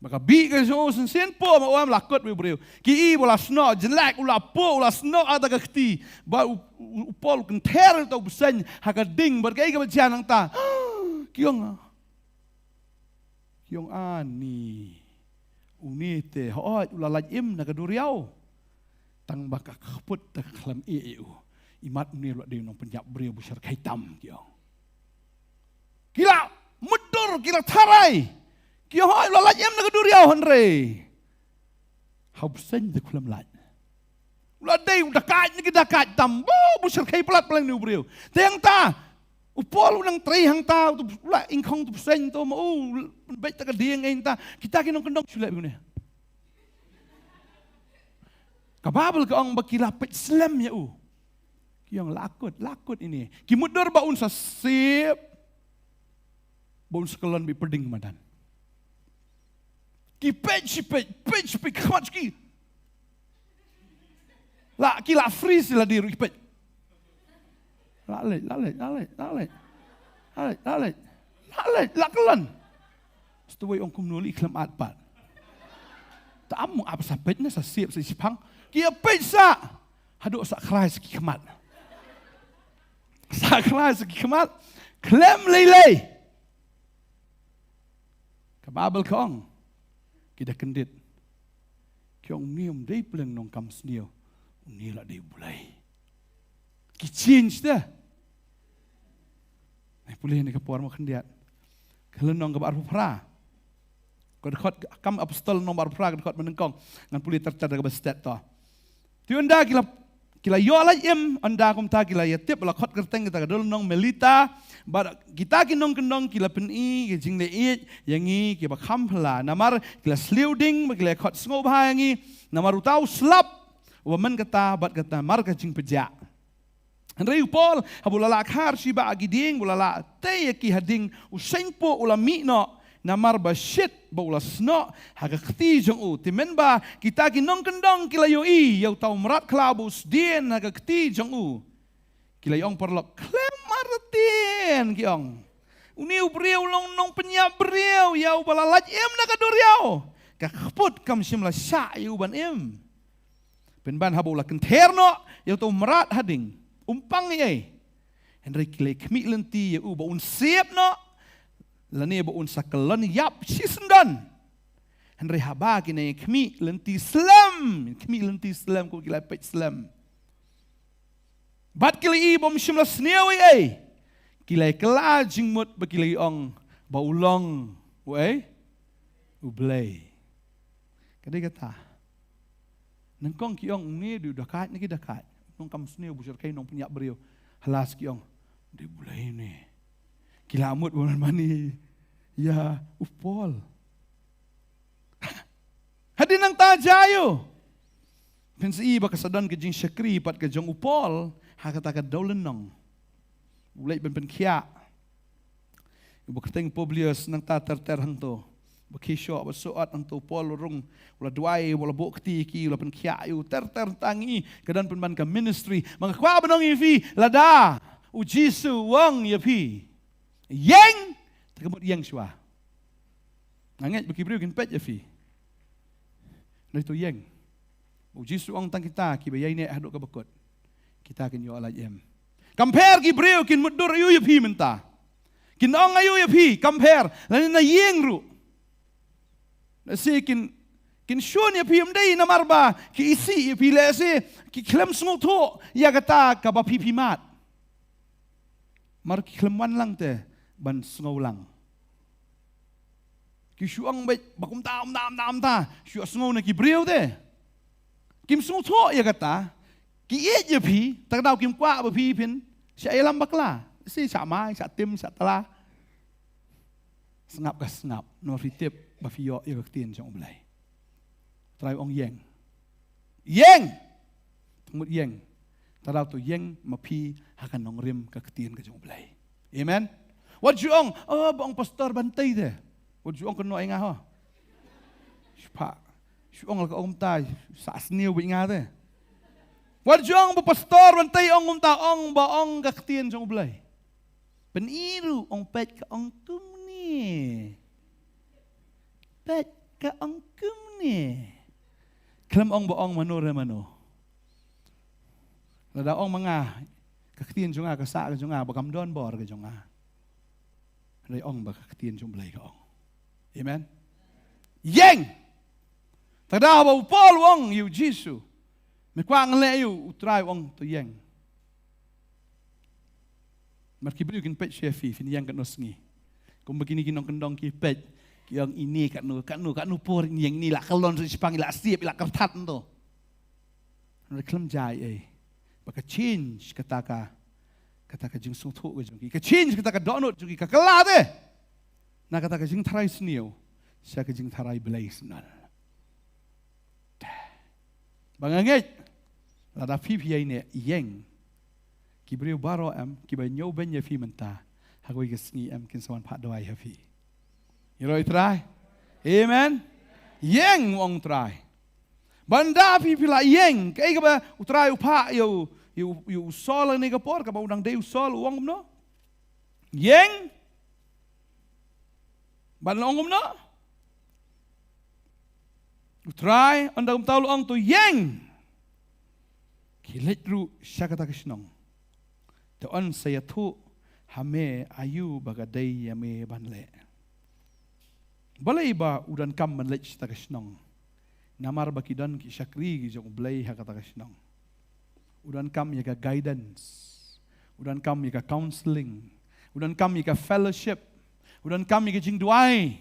Ba ka bih ka jong u shisien poh ma u em la kut beit u briew. Ki i ba u la snoh, jynlek u la poh, u la snoh ha kata ka kti. Ba u, u, u Paul u kynther ïa uta u bseiñ ha ka ding, bad kaei kaba jia nangta? Ki ong, ki ong, ani, une te, hooid, u la lait im na ka duriaw. Tang ba ka kput, tang ka khlem ïeh ïa u. Imat une u la dei u nongpynïap briew ba shyrkhei tam, ki ong. Ki la mutdur, ki la tharai. Ki ong, hooid, u la lait im na ka duriaw, hynrei ha u bseiñ te khlem lait. U la dei u dakait na ki dakait tam. Ba, ba shyrkhei palat palat une u briew. Te hangta u Paul u nang trei hangta, u la ingkhong uta u bseiñ to, ma u pynbeit ta ka dieng ei hangta. Kita ki nongkyndong shu leh beit une. Ka Baibl ka ong ba ki la peit slem ïa u. Ki ong, la kut, la kut ine. Ki mutdur ba un sa sep, ba un sa kyllon beit pdeng madan. Ki peit shi peit, peit shi peit, khmat ki. La, ki la freeze la dei ruh ki peit. La leit, la leit, la leit, la leit. La leit, la leit. La leit, la kyllon. Shu tawei ong kumno lei khlem at pat. Te ym ap sa peit ne sa sep sa shiphang. Ki ïa peit sa. Haduh sa khrai sa ki khmat. Sa khrai sa ki khmat. Khlem lei lei. Ka Baibl ka ong, ki da kyndit. Ki ong, une ym dei pleng nongkam sniew. Une la dei u Blei. Ki change te. Ngan pule ïa kane ka por mo khyndiat. Ka lynnong kaba arphew phra. Ka dkhot, Kam Apostol lynnong ba arphew phra, ka dkhot ba nyngkong. Ngan pule ter ter da kaba stet to. Te ynda ki la, ki la ïoh lait im, ynda kumta ki la ïa tip ba la khot kyrteng kata ka dewlynnong Melita, bad kita ki nongkyndong ki la pyni ka jingleh ïeit ïa ngi kiba kham phylla. Namar ki la sliu ding, bad ki la khot sngewbha ïa ngi, namar uta u slap uba mynta kata, bad kata namar ka jingpjah. Hynrei u Paul, haba u la lah kha shi ba ha ki dieng, ba u la lah tei ïa ki ha ding, u seng poh u la mih noh, namar ba shit ba u la snoh ha ka kti jong u. Te mynba kita ki nongkyndong ki la ïohi ïa uta u mrad khlaw ba u sdien ha ka kti jong u, ki la ïa ong paralok, khlem artatien, ki ong, Une u briew u long nongpynïap briew ïa uba la lait im na ka duriaw. Ka kput kam shym la shah ïa u ban im. Pynban haba u la kynther noh ïa uto u mrad ha ding, um pang ei ei. Hynrei ki la khmih lynti ïa u ba un sep noh, lane ba un sa kyllon ïap shisyndon. Hynrei haba ki nang khmih lynti slem, khmih lynti slem, ko ki la peit slem. Bad ki la ïohi ba um shym la sniew ei ei. Ki la kylla jingmut ba ki la ong ba u long u ei, u blei. Ka dei kata. Nyngkong ki ong, une dei u dakait na ki dakait. Nongkam sniew, bishar kai, nongpynïap briew. Halas ki ong, dei u blei ne. Ki la mut ba man mane ïa u Paul. Hadien nangta jia ïa u. Phin sa ïohi ba ka sa don ka jingshakri pat ka jong u Paul ha kata ka dewlynnong. U leit ban pynkhiah ïa uba kyrteng Publius nangta ter ter hangto. Ba khie shoh ba soh ot hangto, u Paul u rung, u la duwai, u la buh kti ïa ki, u la pynkhiah ïa u ter ter, tang ïa ka don pynban ka ministry. Ba nga kwah ban ong ïa phi, lada u Jisu u ong ïa phi, ïeng, te ka mut ïeng shuwa. Nga ngeit ba ki briew kin peit ïa phi. Nai to ïeng. U Jisu u ong tang kita kiba ïaineh haduh kaba kut, kita kin ïoh lait im. Kam pher ki briew kin mutdur aiu ïa phi mynta. Kin ong aiu ïa phi, kam pher. Lane na ïing ruh. Lehse kin, kin shun ïa phi, ym dei namar ba ki isih ïa phi, lehse ki khlem sngewthuh ïa kata kaba phi phi mad. Namar ki khlem wan lang te ban sngew lang. Ki shu ong beit ba kumta, kumta, kumta, kumta. Shu ïohsngew na ki briew te. Kim sngewthuh ïa kata. Ki ïeit ïa phi, te kata daw kim kwah ba phi phin shah ïalam bakla. Shi shah mai, shah tim, shah tla. Sngap ka sngap, namar phi tip ba phi ïoh ïa ka ktien jong U Blei. Trai u ong ïeng. Ïeng! Te mut ïeng. Te daw to ïeng ma phi ha ka nongrim ka ktien ka jong U Blei. Amen. Wat ju ong, oh, ba ong pastor ban tei te. Wat ju ong kano ïa nga ho. Shu pa. Shu ong la ka ong kumta, sa sniew bad nga te. Wat ju ong ba pastor ban tei ong kumta, ong ba ong ka ktien jong U Blei. Pyni ruh, ong peit ka ong kumne. Peit ka ong kumne. Khlem ong ba ong mano re mano. Lada ong ma nga, ka ktien jong nga, ka sah ka jong nga, ba kam don bor ka jong nga. Hynrei ong ba ka ktien jong U Blei ka ong. Amen. Ïeng. Te da ba u Paul u ong ïa u Jisu, me kwah ngan leh aiu? U Trai u ong to ïeng. Namar ki briew kin peit shuh ïa phi, phin ïeng katno sngi. Kumba kine ki nongkyndong ki peit, ki ong ine katno, katno, katno por ïeng, ine la kyllon shaphang, la siep, la kyrthat hangto. Hynrei khlem jia ei ei. Ba ka change kata ka, kata ka jingsngewthuh ka jong ki. Ka change kata ka dohnud jong ki, ka kylla te. Na kata ka jingtharai sniew sha ka jingtharai blei syndon. Ba nga ngeit, lada phi phi ïaineh, ïeng, ki briew baroh em kiba ñiewbeiñ ïa phi mynta, ha kawei ka sngi em kin sa wan phah dawai ha phi. Ïaroh ïa U Trai. Amen. Ïeng, u ong U Trai. Ba ynda phi phi la ïeng, kaei kaba U Trai u phah ïa u, ïa u, ïa u Saul ha kane ka por, kaba u dang dei u Saul, u ong kumno? Ïeng. Ba la ong kumno? U Trai, ynda kumta u la ong to ïeng. Khie leit ruh sha kata ka shnong. Te yn sa ïathuh ha me aiu ba ka dei ïa me ban leh. Balei ba u donkam ban leit sha kata ka shnong? Namar ba ki don ki shakri ki jong U Blei ha kata ka shnong. U donkam ïa ka guidance. U donkam ïa ka counselling. U donkam ïa ka fellowship. U donkam ïa ka jingduwai.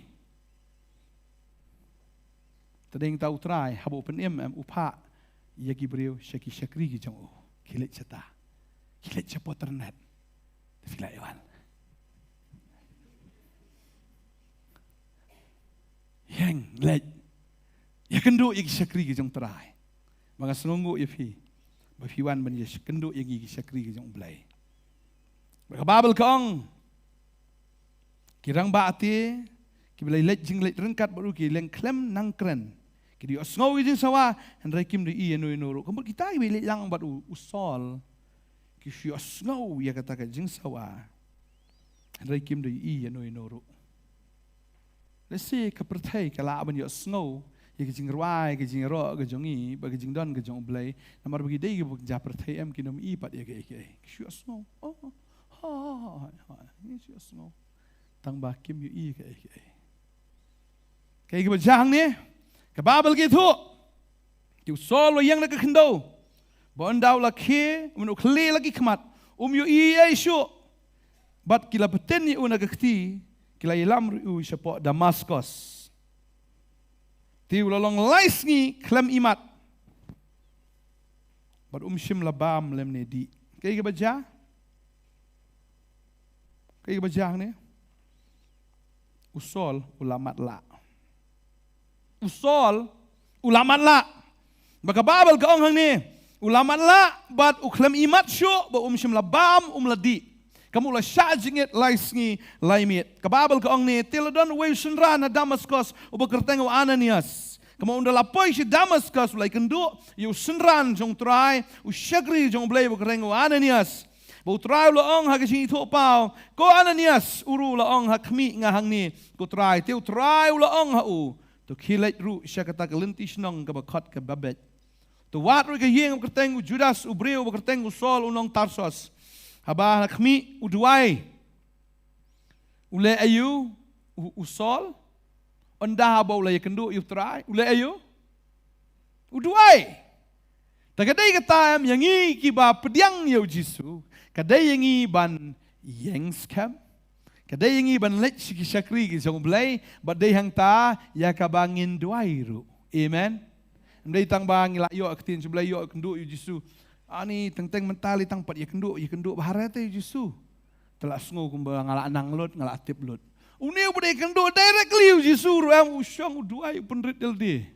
Te dei nangta U Trai, haba u pynim em, u phah ïa ki briew sha ki shakri ki jong u. Khie leit shata. Khie leit sha Poternet. Te phi lah ïa wan. Ïeng, leit. Ïakynduh ïa ki shakri ki jong U Trai. Ba nga sngewnguh ïa phi. Ba phi wan ban ïakynduh ïa ngi ki shakri ki jong U Blei. Ba ka Baibl ka ong, ki rangbah te, kiba la leit jingleit ryngkat bad u, ki leng khlem nang kren. Ki da ïohsngew ïa ka jingsawa, hynrei kim da ïohi ïano ïano ruh. Ka mut kita kiba leit lang bad u, u Saul, ki shu ïohsngew ïa kata ka jingsawa. Hynrei kim da ïohi ïa no ïa no ruh. Lehse ka pyrthei ka lah ban ïohsngew ïa ka jingrwai, ka jingïaroh ka jong ngi, bad ka jingdon ka jong U Blei, namar ba ki dei kiba jia pyrthei, em, kim ïohi pat ïa kaei kaei. Ki shu ïohsngew. Oh, ha, ha, ha, ha, ki shu ïohsngew. Tang ba kim ïohi ïa kaei kaei. Kaei kaba jia hangne, ka Baibl ka ïathuh, te u Saul u la ïeng na ka khyndew, ba ynda u la khie, u myn u khlieh la ki khmat, um ïohi ei ei shuh. Bad ki la btin ïa u na ka kti, ki la ïalam ruh ïa u shapoh Damaskos. Te u la long lai sngi khlem imat, bad um shym la bam lymne dih. Kaei kaba jia? Kaei kaba jia hangne? U Saul u la matlah. U Saul u la matlah. Ba ka Baibl ka ong hangne, u la matlah bad u khlem imat shuh, bad um shym la bam, um la dih. Kumba u la shah jingit lai sngi lai miet. Ka Baibl ka ong hangne, te la don uwei u synran ha Damaskos uba kyrteng u Ananias. Kumba ynda la poi sha Damaskos u la ïakynduh ïa u synran jong U Trai, u shakri jong U Blei uba kyrteng u Ananias. Bad U Trai u la ong ha ka jingithuhpaw, "Ko Ananias." U ruh u la ong, "Ha khmih nga hangne, ko Trai." Te U Trai u la ong ha u, "To khie leit ruh sha kata ka lynti shnong kaba khot Kaba Beit. To wad ruh ïa ka ïing kaba kyrteng u Judas, u briew uba kyrteng u Saul u nong Tarsos." Haba ha khmih u duwai, u leh aïu u, u Saul? Ynda haba u la ïakynduh ïa U Trai, u leh aïu? U duwai. Te ka dei kata em, ïa ngi kiba pdiang ïa U Jisu, ka dei ïa ngi ban ïeng skhem. Ka dei ïa ngi ban leit sha ki shakri ki jong U Blei, bad dei hangta ïa kaba ngin duwai ruh. Amen. Ym dei tang ba ngi la ïoh ktien jong U Blei, ïoh ïakynduh ïa U Jisu. Ani teng teng mynta lei tang pat ïakynduh, ïakynduh, ba hare te ïa U Jisu. Te la sngew kumba nga la nang lut, nga la tip lut. Une uba dei ïakynduh directly ïa U Jisu ruh em, u shong u duwai, u pynrit ïalade.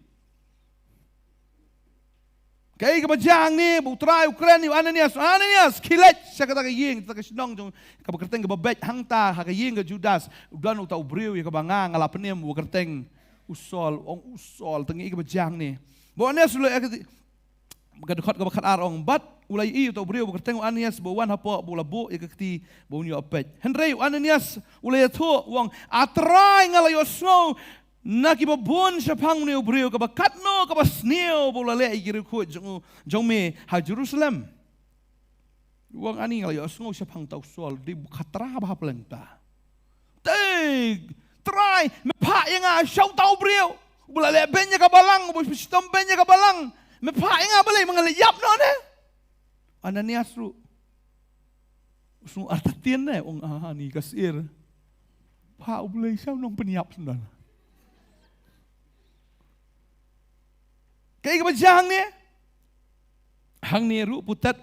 Kaei kaba jia hangne, ba U Trai u kren ïa u Ananias, "Ananias, khie leit sha kata ka ïing, kata ka shnong jong kaba kyrteng Kaba Beit, hangta ha ka ïing ka Judas, u don uta u briew ïa kaba nga, nga la pynim, uba kyrteng u Saul." Ong u Saul, te ngi ïohi kaba jia hangne. Ba u Ananias u la ïa ka, ka dkhot kaba khatar ong, bad u la ïohi uta u briew uba kyrteng u Ananias ba u wan hapoh, ba u la buh ïa ka kti ba un ïoh peit. Hynrei u Ananias u la ïathuh, u ong, "A Trai, nga la ïohsngew na kiba bun shaphang une u briew, kaba katno kaba sniew ba u la leh ïa ki riewkhuid jong u, jong me ha Jerusalem." U ong, "Ani nga la ïohsngew shaphang uta u Saul, dei ba u khatra bha ha pleng ta. Te Trai, me phah ïa nga sha uta u briew uba la leh beiñ ïa ka balang, uba shitom beiñ ïa ka balang. Me phah ïa nga balei, ma nga la ïap noh ne?" Ananias ruh u sngew artatien ne, u ong, "Ah, ani ka sir. Phah U Blei sha u nongpynïap shen." Kaei kaba jia hangne? Hangne ruh putet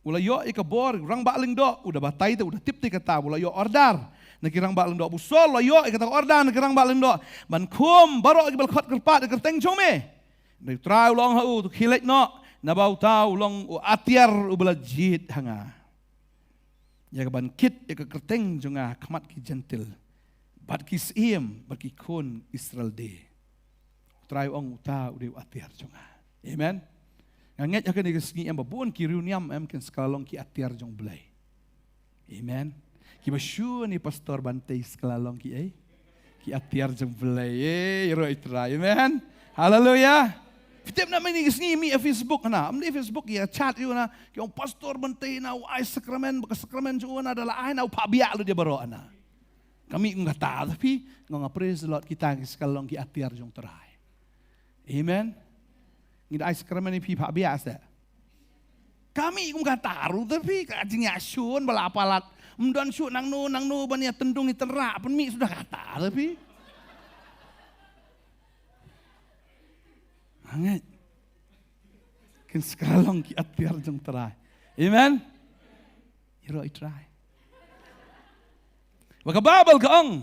u la ïoh ïa ka bor, rangbah lyngdoh, u da batai te, u da tip te kata, u la ïoh order na ki rangbah lyngdoh. Ba u Saul u la ïoh ïa kata ka order na ki rangbah lyngdoh ban khum baroh kiba la khot kyrpad ïa ka kyrteng jong me. Hynrei U Trai u la ong ha u, "To khie leit noh, naba uta u long u atiar uba la jied ha nga, ïa kaban kit ïa ka kyrteng jong nga ha khmat ki Jentil, bad ki syiem, bad ki khun Israel de." U Trai u ong, "Uta u dei u atiar jong nga." Amen. Nga ngeit ha kane ka sngi em ba bun ki riewniam em kin sa kylla long ki atiar jong U Blei. Amen. Kiba shu ne Pastor Bantei sa kylla long ki ei? Ki atiar jong U Blei. Ei, ïaroh ïa U Trai. Amen. Haleluya. Phi tip na mynne ka sngi mih ha Facebook na, ym dei Facebook, ïa chat ïa u na, ki ong Pastor Bantei na u ai sakramen, ba ka sakramen jong u na da la ai na u phah biah lut ïa baroh na. Ka mih kum kata te phi, nga ong, "Praise the Lord, kita ki sa kylla long ki atiar jong U Trai." Amen. Ngi da ai sakramen ïa phi phah biah se. Ka mih kum kata ruh te phi, ka jingïashun ba la palat. Ym don shuh nangno nangno ban ïa tyndung ïa tynrah, pynmih suda kata te phi. Hangne kin sa kylla long ki atiar jong U Trai. Amen. Ïaroh ïa U Trai. Ba ka Baibl ka ong,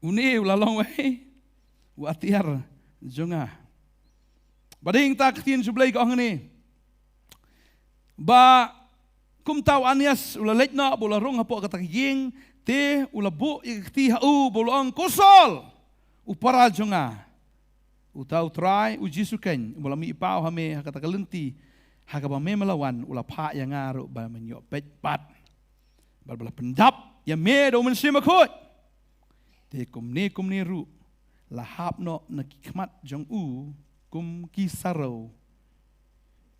"Une u la long uei? U atiar jong nga." Ba dei hangta ka ktien jong U Blei ka ong hangne, ba kumta u Ananias u la leit noh, ba u la rung hapoh kata ka ïing, te u la buh ïa ka kti ha u, ba u la ong, "Ko Saul, u para jong nga, uta U Trai, U Jisu keiñ, uba la mih paw ha me ha kata ka lynti ha kaba me, me la wan, u la phah ïa nga ruh ba men ïoh peit pat." Bad ba la pyndap ïa me da u Mynsiem Bakhuid. Te kumne kumne ruh la hap noh na ki khmat jong u kum ki sarew,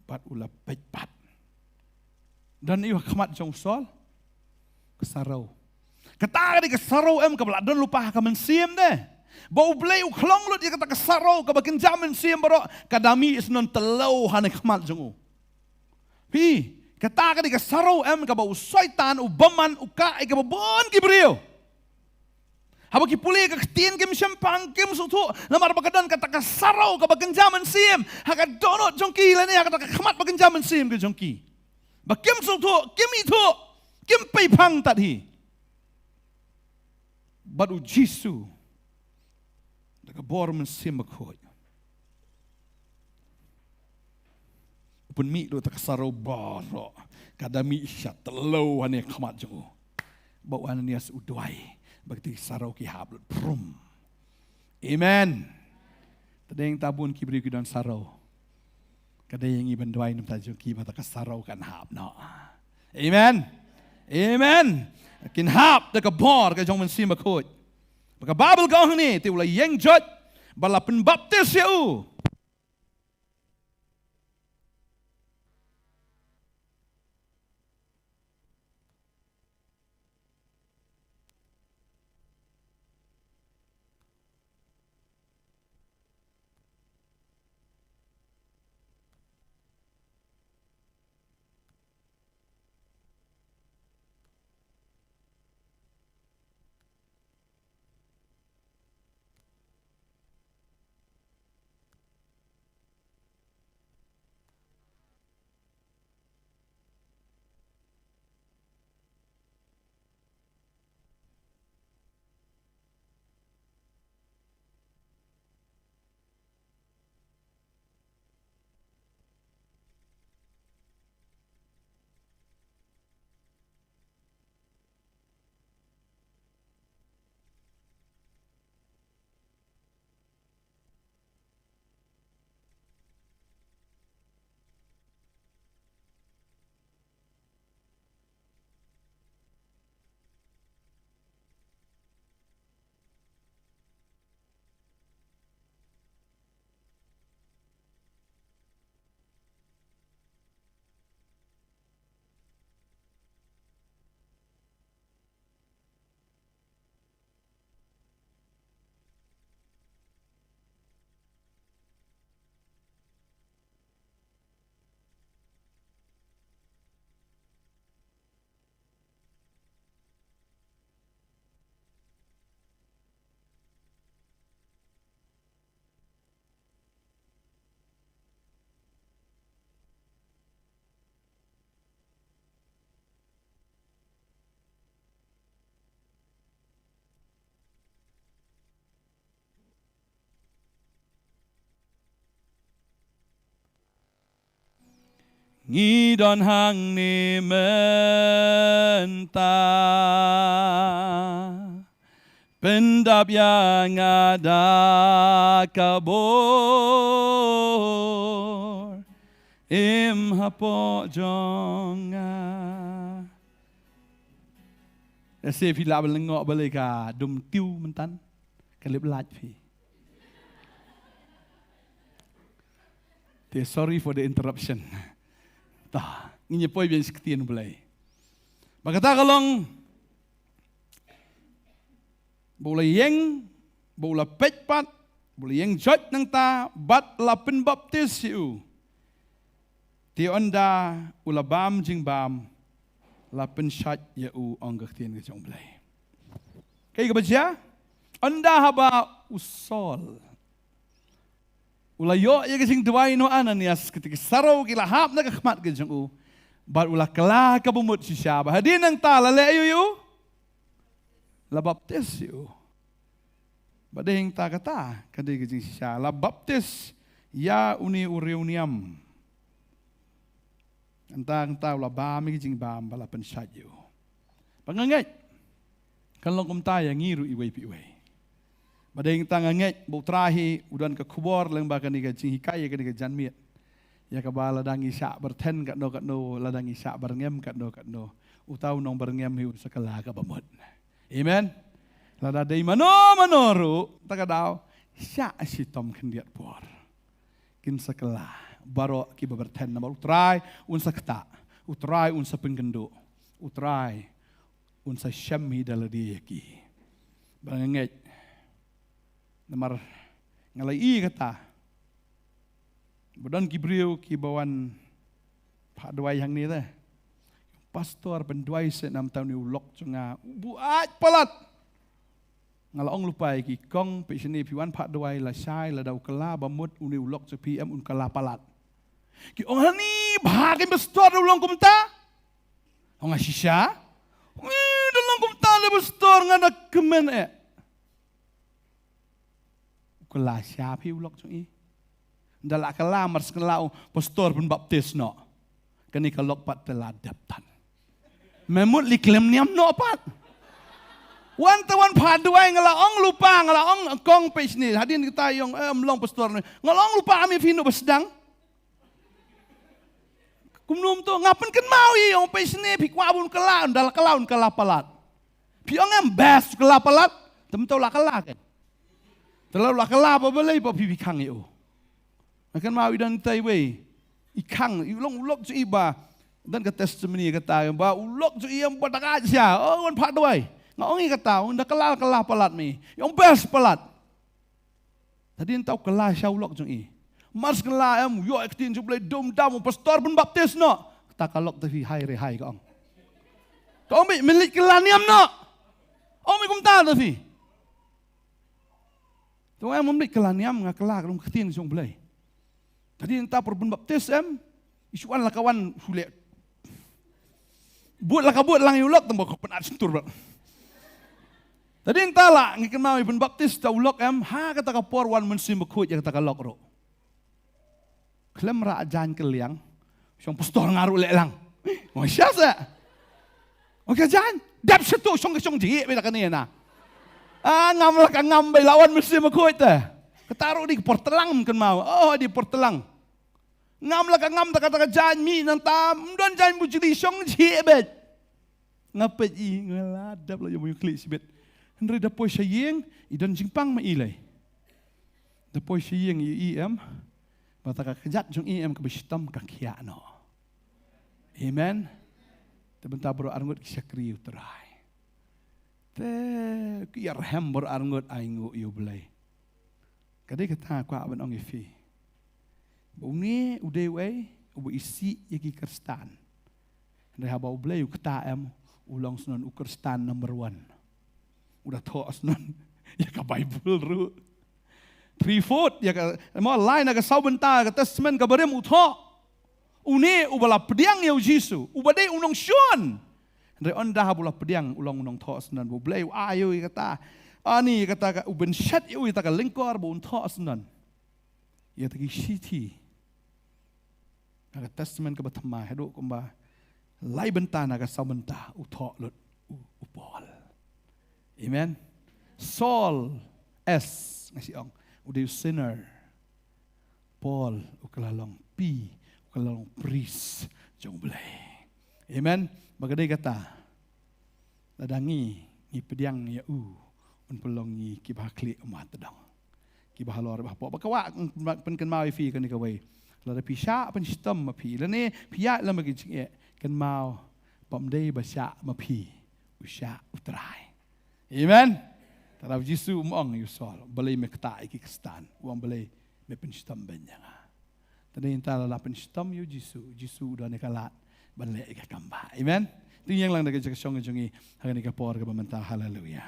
bad u la peit pat. Don aïu ha khmat jong u Saul? Ka sarew. Kata ka dei ka sarew em kaba la don lypa ha ka mynsiem de. Ba U Blei u khlong lut ïa kata ka sarew kaba kynja mynsiem baroh, ka da mih shnong tyllew ha ne khmat jong u. Phi, kata ka dei ka sarew em kaba u Soitan u bymman u kah ïa kiba bun ki briew. Haba ki pule ka ktien kim shym pang, kim sngewthuh, namar ba ka don kata ka sarew kaba kynja mynsiem ha ka dohnud jong ki lane ha kata ka khmat ba kynja mynsiem ka jong ki. Ba kim sngewthuh, kim ithuh, kim pei pang tad hi. Bad u Jisu da ka bor Mynsiem Bakhuid u pynmih lut ïa kata ka sarew baroh, ka da mih sha tyllew ha ne khmat jong u. Ba u Ananias u duwai, ba kata ka sarew ki hap lut brum. Amen. Te dei nangta bun ki briew ki don sarew. Ka dei ïa ngi ban duwai namar jong ki ba kata ka sarew kan hap noh. Amen. Amen. Kin hap da ka bor ka jong Mynsiem Bakhuid. Ba ka Baibl ka ong hangne, te u la ïeng joit bad la pynbaptis ïa u. Ngi don hangne mynta. Pyndap ïa nga da ka bor im hapoh jong nga. Ïa se phi lah ban lyngngoh balei ka dum tiew myntan. Ka lip light phi. Te sorry for the interruption. Ta, ngin ïa poi biang sha ka ktien Blei. Ba kata ka long ba u la ïeng, ba u la peit pat, ba u la ïeng joit nangta, bad la pynbaptis ïa u. Te ynda u la bam jingbam, la pynshait ïa u, ong ka ktien ka jong U Blei. Kaei kaba jia? Ynda haba u Saul u la ïoh ïa ka jingduwai na u Ananias, kita ki sarew ki la hap na ka khmat ka jong u, bad u la kylla ka bamut shisha, bad hadien nangta la leh aïu ïa u? La baptis ïa u. Bad dei hangta kata ka dei ka jingshisha, la baptis ïa une u riewniam. Hangta hangta u la bam ïa ka jingbam bad la pynshait ïa u. Bad nga ngeit kan long kumta ïa ngi ruh iwei pa iwei. Bad dei hangta nga ngeit ba U Trai hi u don ka khubor lyngba kane ka jinghikai ïa kane ka janmiet, ïa kaba lada ngi shah byrthen katno katno, lada ngi shah byrngem katno katno, Uta u nongbarngem hi un sa kylla kaba mut. Amen. Lada dei mano mano ruh, ta ka daw, shah shitom khyndiat por. Kin sa kylla baroh kiba byrthen namar U Trai un sa ktah. U Trai un sa pynkynduh. U Trai un sa shem hi da lade ïa ki. Ba nga ngeit. Namar nga la i kata. Ba don ki briew kiba wan phah duwai hangne te. Pastor, pynduwai seh namar une u lok jong nga u buaid palat. Nga la ong lypa ïa ki, kong, peit shane, phi wan phah duwai lashai, lada u kylla ba mut une u lok jong phi em un kylla palat. Ki ong, hani bha, ka pastor da u long kumta. Ong, nga shisha. Ui, da long kumta le pastor, nga da kmen eh. U kylla shisha phi u lok jong i. Nda la kylla, mar shu kylla u pastor pynbaptis noh. Kane ka lok pat te la dep tan. Me mut leh khlem niam noh pat. Wan te wan phah duwai, nga la ong lypa, nga la ong, kong, peit shane. Hadien kita i ong, eh, ym long pastor ne. Nga la ong lypa, ami phi noh ba sdang. Kumno mynta nga pynkynmaw ïa u, peit shane, phi kwah ban kylla, ynda la kylla, un kylla palat. Phi ong em best kylla palat, te mynta la kylla kan. Te la kylla ba balei ba phi, phi khang ïa u. Nga kynmaw i don tai wei i khang, i long u lok jong i ba, don ka testimony kata ba u lok jong i em ba da ka shisha, oh, wan phah duwai. Nga ong i kata, ynda kylla, kylla palat me. I ong best palat. Hadien ta u kylla shisha u lok jong i. Mar shu kylla em, ïoh ïa ka ktien jong U Blei, dum dam, u pastor pynbaptis noh. Kata ka lok te phi hai re hai, ka ong. Ka ong, beit me leh kylla niam noh. Ong, beit kumta te phi. Te ong em, ym leh kylla niam, nga kylla ka dum ka ktien jong U Blei. Hadien ta por pynbaptis em, i shu wan la ka wan shu leh. Bud la ka bud lang ïa u lok, tang ba ka pynat shyntur bha. Hadien ta la ngi kynmaw i pynbaptis ta u lok em, ha kata ka por wan Mynsiem Bakhuid ïa kata ka lok ruh. Khlem rah jan kylliang, shong pastor nga ruh leh lang. Ong shisha seh. Ong ka jan, dep shatu shong ka shong jih beit la kane na. Ah, ngam la ka ngam beit la wan Mynsiem Bakhuid te. Kata ruh dei ka por tlang kynmaw. Oh, dei por tlang. Ngam la ka ngam ta kata ka jaiñ mih nangta, ym don jaiñ bujli, shong jhieh beit. Nga peit i, nga la dep la ïa u khlieh shibit. Hynrei da poi sha ïing, i don jingpang ma i lei. Da poi sha ïing i, i em, ba ta ka kjat jong i em kaba shitom ka khiah noh. Amen. Te bynta baroh arngut ki shakri U Trai. Te ki ïa rhem baroh arngut, ainguh ïa U Blei. Ka dei kata nga kwah ban ong ïa phi. Ba une u dei uei uba isih ïa ki Khristan. Hynrei haba U Blei u ktah em, u long snon u Khristan number one. U da thoh snon ïa ka Baibl ruh. Three fourth ïa ka, mo, lai na ka saw bynta ka Testament kaba rim u thoh. Une uba la pdiang ïa u Jisu, uba dei u nongshun. Hynrei ynda haba u la pdiang, u long u nongthoh snon, ba U Blei u ai ïa u ïa kata. Ani ïa kata ka, u bynshet ïa u ïa kata ka lyngkor ba un thoh snon. Ïa kata ki shithi. Na ka Testament kaba thymmai, haduh kumba lai bynta na ka saw bynta, u thoh lut u, u Paul. Amen. Saul, S, nga shu ong, u dei u sinner. Paul, u ka la long P, u ka la long priest jong U Blei. Amen. Ba ka dei kata, lada ngi, ngi pdiang ïa u, un pynlong ngi kiba ha khlieh ummat tdong, kiba halor ba hapoh. Ba ka wah, mm, pynkynmaw ïa phi kane kawei. Lada phi shah pynshitom ma phi, lane phi ïaid lem bad ki jingeh, kynmaw ba ym dei ba shah ma phi, u shah U Trai. Amen. Te da u Jisu um ong ïa u Saul, balei me ktah ïa ki Khristan? U ong, balei me pynshitom beiñ ïa nga? Te dei mynta la pynshitom ïa u Jisu, u Jisu u don ïa ka lad ban leh ïa ka kam bah. Amen. To ngin ïeng lang da ka jingshong jong ngi ha kane ka por kaba mynta. Haleluya.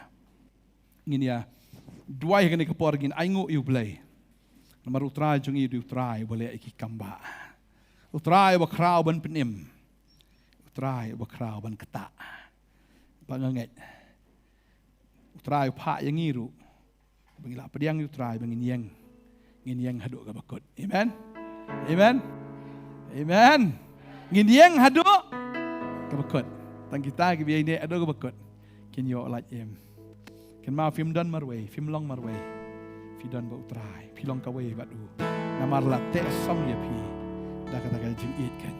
Ngin ïa duwai ha kane ka por, ngin ainguh ïa U Blei. Namar U Trai jong ngi u dei U Trai uba leh ïa ki kam bah. U Trai uba khraw ban pynim. U Trai uba khraw ban ktah. Ba nga ngeit U Trai u phah ïa ngi ruh ba ngin lah pdiang ïa U Trai, ba ngin ïeng, ngin ïeng haduh kaba kut. Amen. Amen. Amen. Ngin ïeng haduh kaba kut. Tang kita kiba ïeng haduh kaba kut kin ïoh lait im. Kynmaw phim don marwei, phim long marwei. Phi don bad U Trai, phi long kawei bad u. Namar la teh song ïa phi da kata ka jingïeit kan.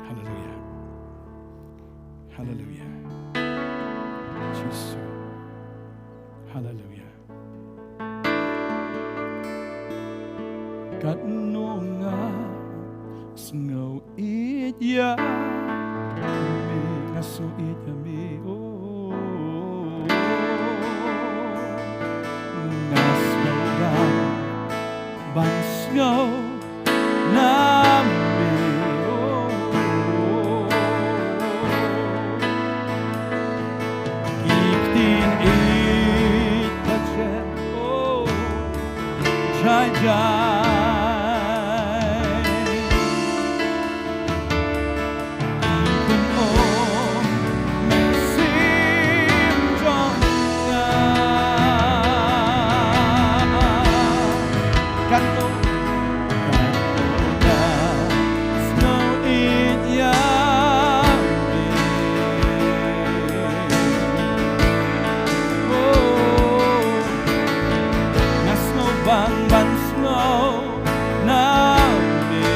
Haleluya. Haleluya. Jisu. Haleluya. Katno nga sngew ïeit ïa me, nga sngew ïeit ïa me, oh. Nga sngew dang ban sngew na me, oh. Ki ktien ïeit ba jem, oh, jai jai. Ki pynong mynsiem jong nga. Katno, katno nga sngew ïeit ïa me. Oh, nga sngew ban, ban sngew na me.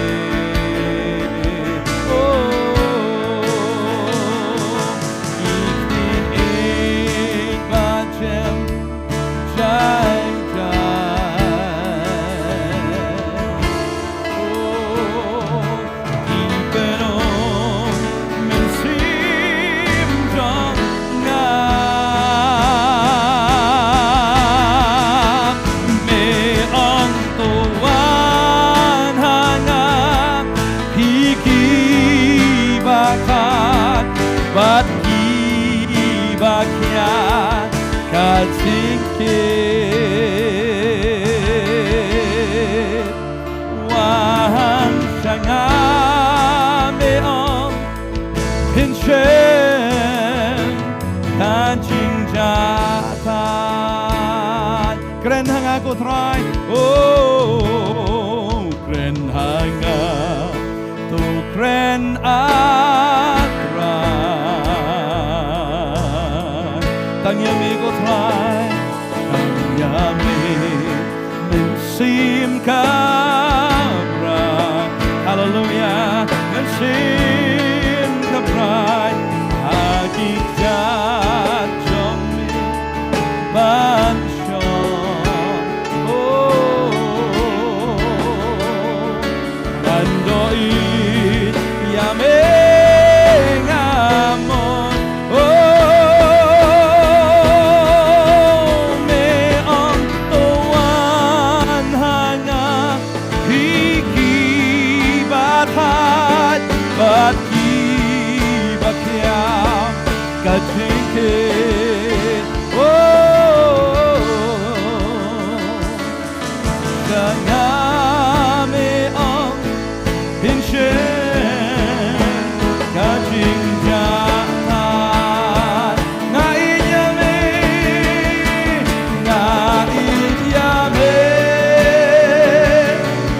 Oh, ki ktien ïeit ba jem jai jai. Oh, ki pynong mynsiem jong nga. Me ong to wan ha nga, phi kiba khot bad kiba khia, ka jingkit. Wan sha nga, me ong, phin shim ka jingjahthait. Kren ha nga ko Trai, oh, kren ha nga, to kren, ah Trai. Tang ïa me ko Trai, tang ïa me. Mynsiem ka Trai. Haleluya. Mynsiem ka Trai. Ha ki kjat jong me ban shong. Oh. Ngan ïeit ïa me nga mon. Oh, me ong to wan ha nga, phi kiba thait bad kiba khia, ka jingkit. Oh. Sha nga me ong, phin shim ka jingjahthait. Nga ïeit ïa me, nga ïeit ïa me,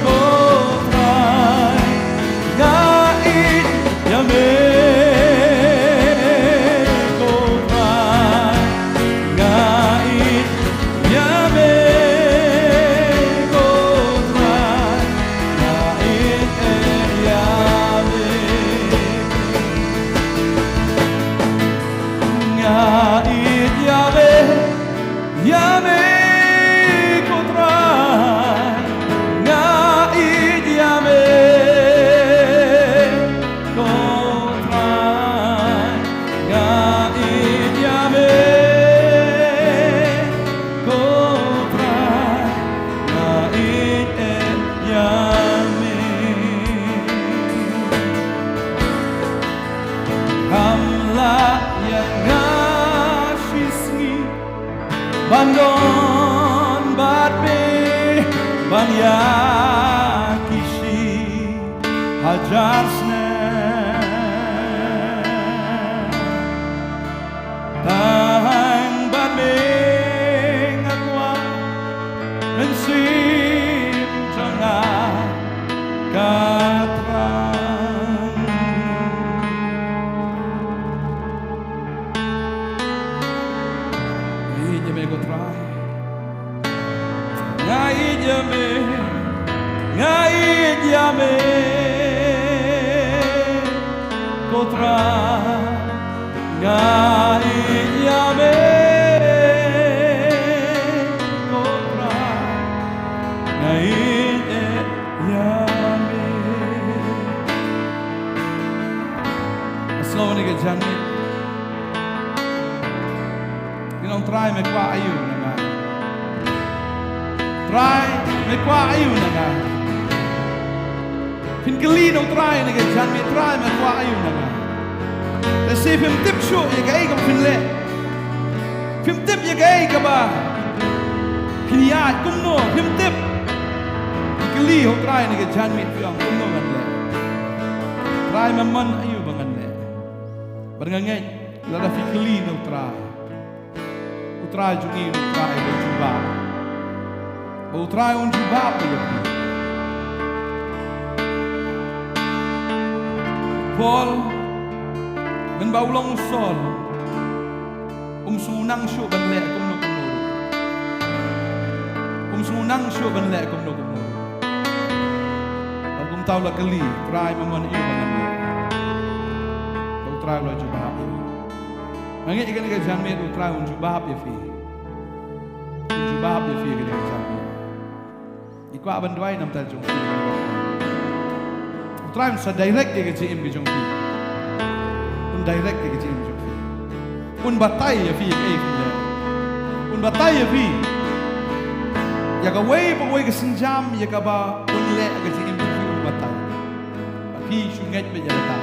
ko Trai. Nga ïeit ïa me, ko Trai. Nga ïeit ïa me, ko Trai. Nga ïeit ïa me. Nga ïeit ïa me. Ïa me ko Trai, nga ïeit ïa me ko Trai, nga ïeit ïa me ko Trai, nga ïeit ïa me. Kham lah ïa nga shisngi ban don bad me ban ïa ki shi hajar snem. Tang bad me nga kwah, mynsiem jong nga ka thrang. Nga ïeit ïa me ko Trai. Nga ïeit ïa me. Nga ïeit ïa me ko Trai. Nga ïeit ïa me, ko Trai. Nga ïeit ïa me. Nga sngew ïa kane ka janmiet. Ngi ong Trai me kwah aïu na nga. Trai me kwah aïu na nga. Phin kylli na u Trai ïa kane ka janmiet, Trai me kwah aïu na nga. Lehse phim tip shuh ïa kaei kaba phin leh. Phim tip ïa kaei kaba phin ïaid kumno, phim tip. Phin kylli u Trai ïa kane ka janmiet phi ong kumno ngan leh. Trai me mon aïu ba ngan leh. Bad nga ngeit lada phi kylli na u Trai. U Trai jong ngi, u Trai uba jubab. Ba u Trai un jubab ïa phi. Paul, mynba u long u Saul, um sngewthuh shuh ban leh kumno kumno ruh. Um sngewthuh shuh ban leh kumno kumno ruh. Bad kumta u la kylli, Trai me mon aïu ba ngan leh. Bad u Trai u la jubab ïa u. Nga ngeit ïa kane ka janmiet u Trai un jubab ïa phi. Un jubab ïa phi ïa kane ka janmiet. Ngi kwah ban duwai na ka bynta jong phi. U Trai un sa direct ïa ka jingim ka jong phi. Un direct ïa ka jingim jong phi. Un batai ïa phi ïa kaei phi leh. Un batai ïa phi ïa kawei pa kawei ka sienjam ïa kaba un leh ïa ka jingim jong phi, un batai. Ba phi shu ngeit beit ïa kata.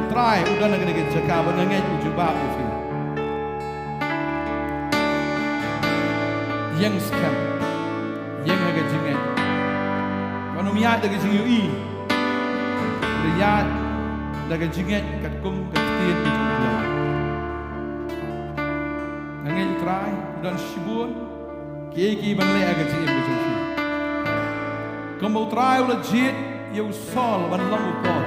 U Trai u don ha kane ka jaka bad nga ngeit u jubab ïa phi. Ïeng skhem. Ïeng ha ka jingngeit. Wat nym ïaid da ka jingïohi. Hynrei ïaid da ka jingngeit katkum ka ktien ka jong u Blei. Nga ngeit u Trai u don shibun kiei kiei ban leh ha ka jingim ka jong phi. Kumba u Trai u la jied ïa u Saul ban long u Paul,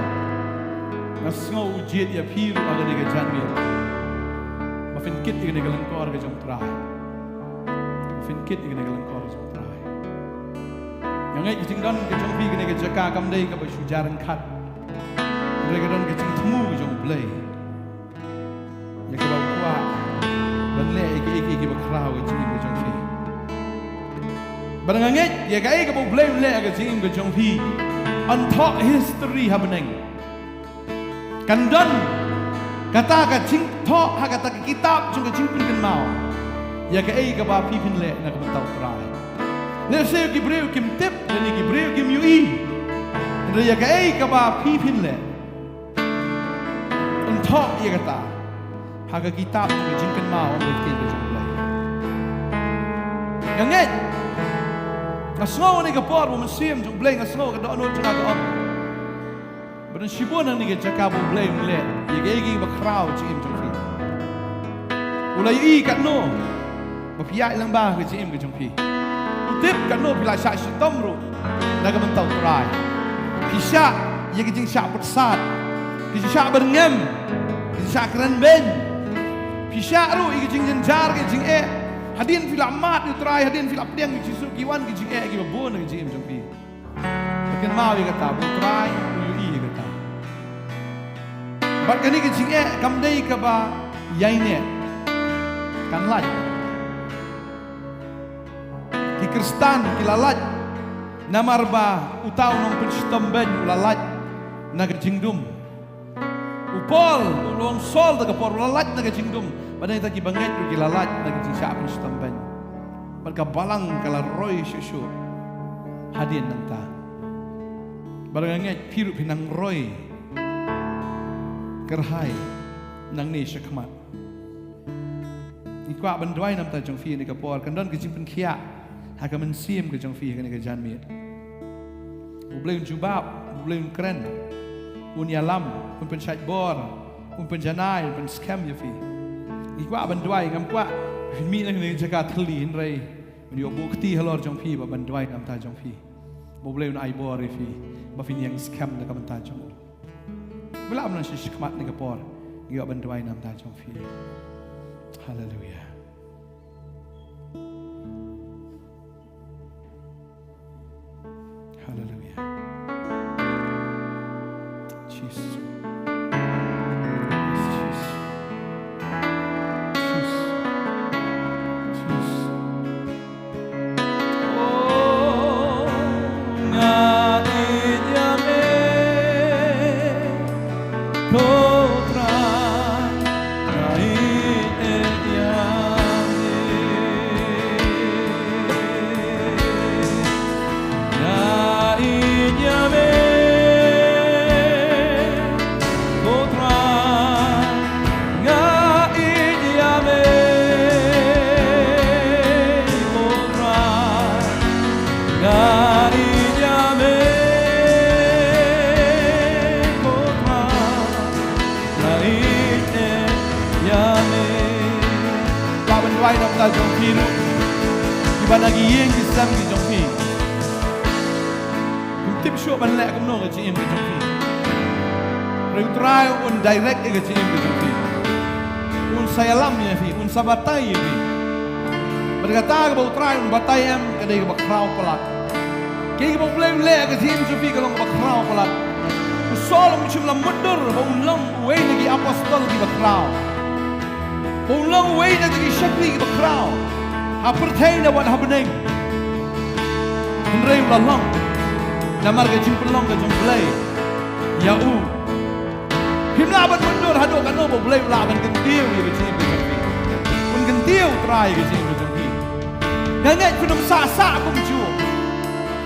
nga sngew u jied ïa phi ruh ha kane ka janmiet. Ba phin kit ïa kane ka lyngkor ka jong u Trai. Ba phin kit ïa kane ka lyngkor ka jong u Trai. Nga ngeit ka jingdon ka jong phi ha kane ka jaka kam dei kaba shu jia ryngkat. Hynrei ka don ka jingthmu ka jong u Blei. Ïa kaba u kwah ban leh ïa kiei kiei kiba khraw ha ka jingim ka jong phi. Bad nga ngeit ïa kaei kaba u Blei un leh ha ka jingim ka jong phi, yn thoh history ha bneng. Kan don kata ka jingthoh ha kata ka kitab jong ka jingpynkynmaw ïa kaei kaba phi phin leh na ka bynta u Trai. Lehse ki briew kim tip lane ki briew kim ïohi. Hynrei ïa kaei kaba phi phin leh yn thoh ïa kata ha ka kitab jong ka jingkynmaw, ong ka ktien ka jong u Blei. Nga ngeit, nga sngew ha kane ka por ba u Mynsiem jong u Blei, nga sngew ka dohnud jong nga ka ong ba don shibun hangne ha ka jaka ba u Blei un leh ïa kiei kiei kiba khraw ha ka jingim jong phi. U la ïohi katno ba phi ïaid lyngba ha ka jingim ka jong phi. U tip katno phi la shah shitom ruh na ka bynta u Trai. Phi shah ïa ka jingshah pyrsad, ka jingshah byrngem, ka jingshah kren beiñ. Phi shah ruh ïa ka jingjynjar, ka jingeh. Hadien phi la mad ïa u Trai, hadien phi la pdiang ïa u Jisu, ki wan ki jingeh kiba bun ha ka jingim jong phi. Kynmaw ïa kata, ba u Trai u ïohi ïa kata. Bad kane ka jingeh kam dei kaba ïaineh. Kan lait. Ki Khristan ki la lait namar ba uta u nongpynshitom beiñ u la lait na ka jingdum. U Paul, u long Saul da ka por u la lait na ka jingdum. Bad nangta kiba ngeit ruh ki la lait na ka jingshah pynshitom beiñ. Bad ka balang ka la roi shuh shuh hadien nangta. Bad nga ngeit phi ruh phi nang roi kyrhai nangne shakhmat. Ngi kwah ban duwai na ka bynta jong phi ha kane ka por, kan don ka jingpynkhiah ha ka mynsiem ka jong phi ha kane ka janmiet. U Blei un jubab, u Blei un kren, un ïalam, un pynshait bor, un pynjanai, un pynskhem ïa phi. Ngi kwah ban duwai, ngam kwah phin mih na kane ka jaka thylli, hynrei ngi ïoh buh kti halor jong phi ba ban duwai na ka bynta jong phi. Ba u Blei un ai bor ïa phi ba phin ïeng skhem na ka bynta jong u. Ba lah ban nang shu shikmat ha kane ka por. Ngi ïoh ban duwai na ka bynta jong phi. Haleluia. Haleluia. Jisu. Bai na bynta jong phi ruh, kiba na ki ïing ki sem ki jong phi. Kim tip shuh ban leh kumno ka jingim ka jong phi. Hynrei U Trai un direct ïa ka jingim ka jong phi. Un sa ïalam ïa phi, un sa batai ïa phi. Bad kata kaba U Trai un batai em, ka dei kaba khraw palat. Kaei kaba U Blei u leh ha ka jingim jong phi ka long kaba khraw palat. U Saul um shym la mutdur ba un long uwei na ki apostol kiba khraw. Ba un long uwei na ki shakri kiba khraw ha pyrthei ne wat ha bneng. Hynrei u la long namar ka jingpynlong ka jong U Blei ïa u. Phim lah ban mutdur haduh katno ba U Blei u lah ban kyntiew ïa ka jingim ka jong phi. Un kyntiew U Trai ïa ka jingim ka jong phi. Nga ngeit phin ym sah sah kumjuh.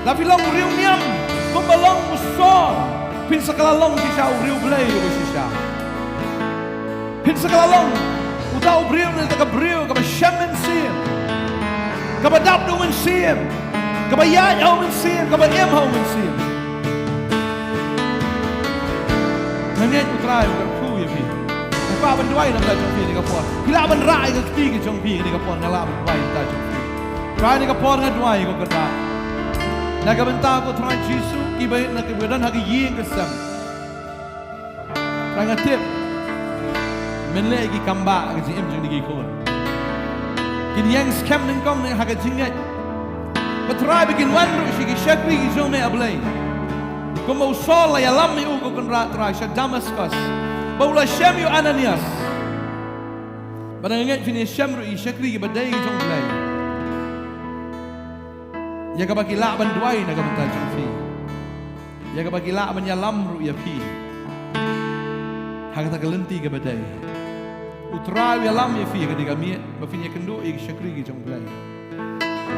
La phi long u riewniam kumba long u Saul, phin sa kylla long shisha u riewblei uba shisha. Phin sa kylla long uta u briew ne uta ka briew kaba shem mynsiem, kaba dap da u Mynsiem, kaba ïaid ha u Mynsiem, kaba im ha u Mynsiem. Nga ngeit U Trai u kyrkhu ïa phi. Nga kwah ban duwai na ka bynta jong phi kane ka por. Phi lah ban rah ïa ka kti ka jong phi kane ka por, nga lah ban duwai na ka bynta jong phi. Trai, kane ka por nga duwai ko Kynrad, na ka bynta ko Trai Jisu, kiba, na kiba don ha ki ïing ki sem. Trai, nga tip men leh ïa ki kam bah ha ka jingim jong kine ki khun. Kin ïeng skhem nyngkong ne ha ka jingngeit. Ba Trai, ba kin wan ruh sha ki shakri ki jong me, A Blei. Kumba u Saul la ïalam ïa u ko Kynrad Trai sha Damaskos, ba u la shem ïa u Ananias. Bad nga ngeit phin ïashem ruh ïa ki shakri kiba dei ki jong U Blei, ïa kaba ki lah ban duwai na ka bynta jong phi, ïa kaba ki lah ban ïalam ruh ïa phi ha kata ka lynti kaba dei. U Trai u ïalam ïa phi ha kane ka miet ba phin ïakynduh ïa ki shakri ki jong U Blei.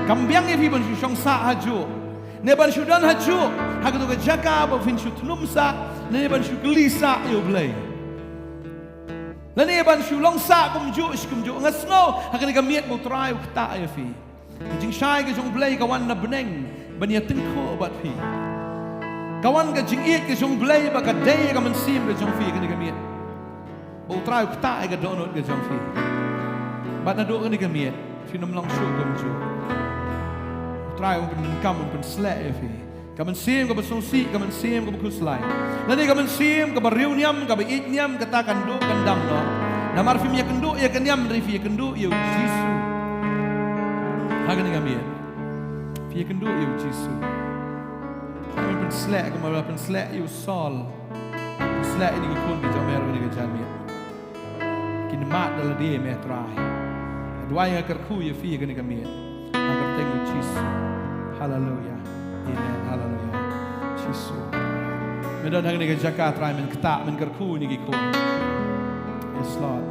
Kam biang ïa phi ban shu shong sah hajuh, ne ban shu don hajuh ha kato ka jaka ba phin shu thnum sah, ne ban shu kylli sah ïa U Blei, lane ban shu long sah kumjuh shi kumjuh. Nga sngew ha kane ka miet ba U Trai u ktah ïa phi. Ka jingshai ka jong U Blei ka wan na bneng ban ïatyngkhuh bad phi. Ka wan ka jingïeit ka jong U Blei ba ka dei ïa ka mynsiem ka jong phi ha kane ka miet, ba U Trai u ktah ïa ka dohnud ka jong phi. Bad naduh kane ka miet phin ym long shuh kumjuh. U Trai un pyndonkam, un pynsleh ïa phi. Ka mynsiem kaba sngewsih, ka mynsiem kaba khuslai, lane ka mynsiem kaba riewniam, kaba ïeit niam, kata kan duh kan dam noh. Namar phim ïakynduh ïa ka niam, hynrei phi ïakynduh ïa U Jisu. Ha kane ka miet phi ïakynduh ïa U Jisu. Pynsleh kumba la pynsleh ïa u Saul. Pynsleh ïa kine ki khun ki jong me ha kane ka janmiet. Kin mad da lade me Trai. Nga duwai, nga kyrkhu ïa phi ha kane ka miet, ha ka kyrteng U Jisu. Haleluia. Amen. Haleluia. Jisu, me don ha kane ka jaka Trai, men ktah, men kyrkhu ïa kine ki khun. Yes Lord.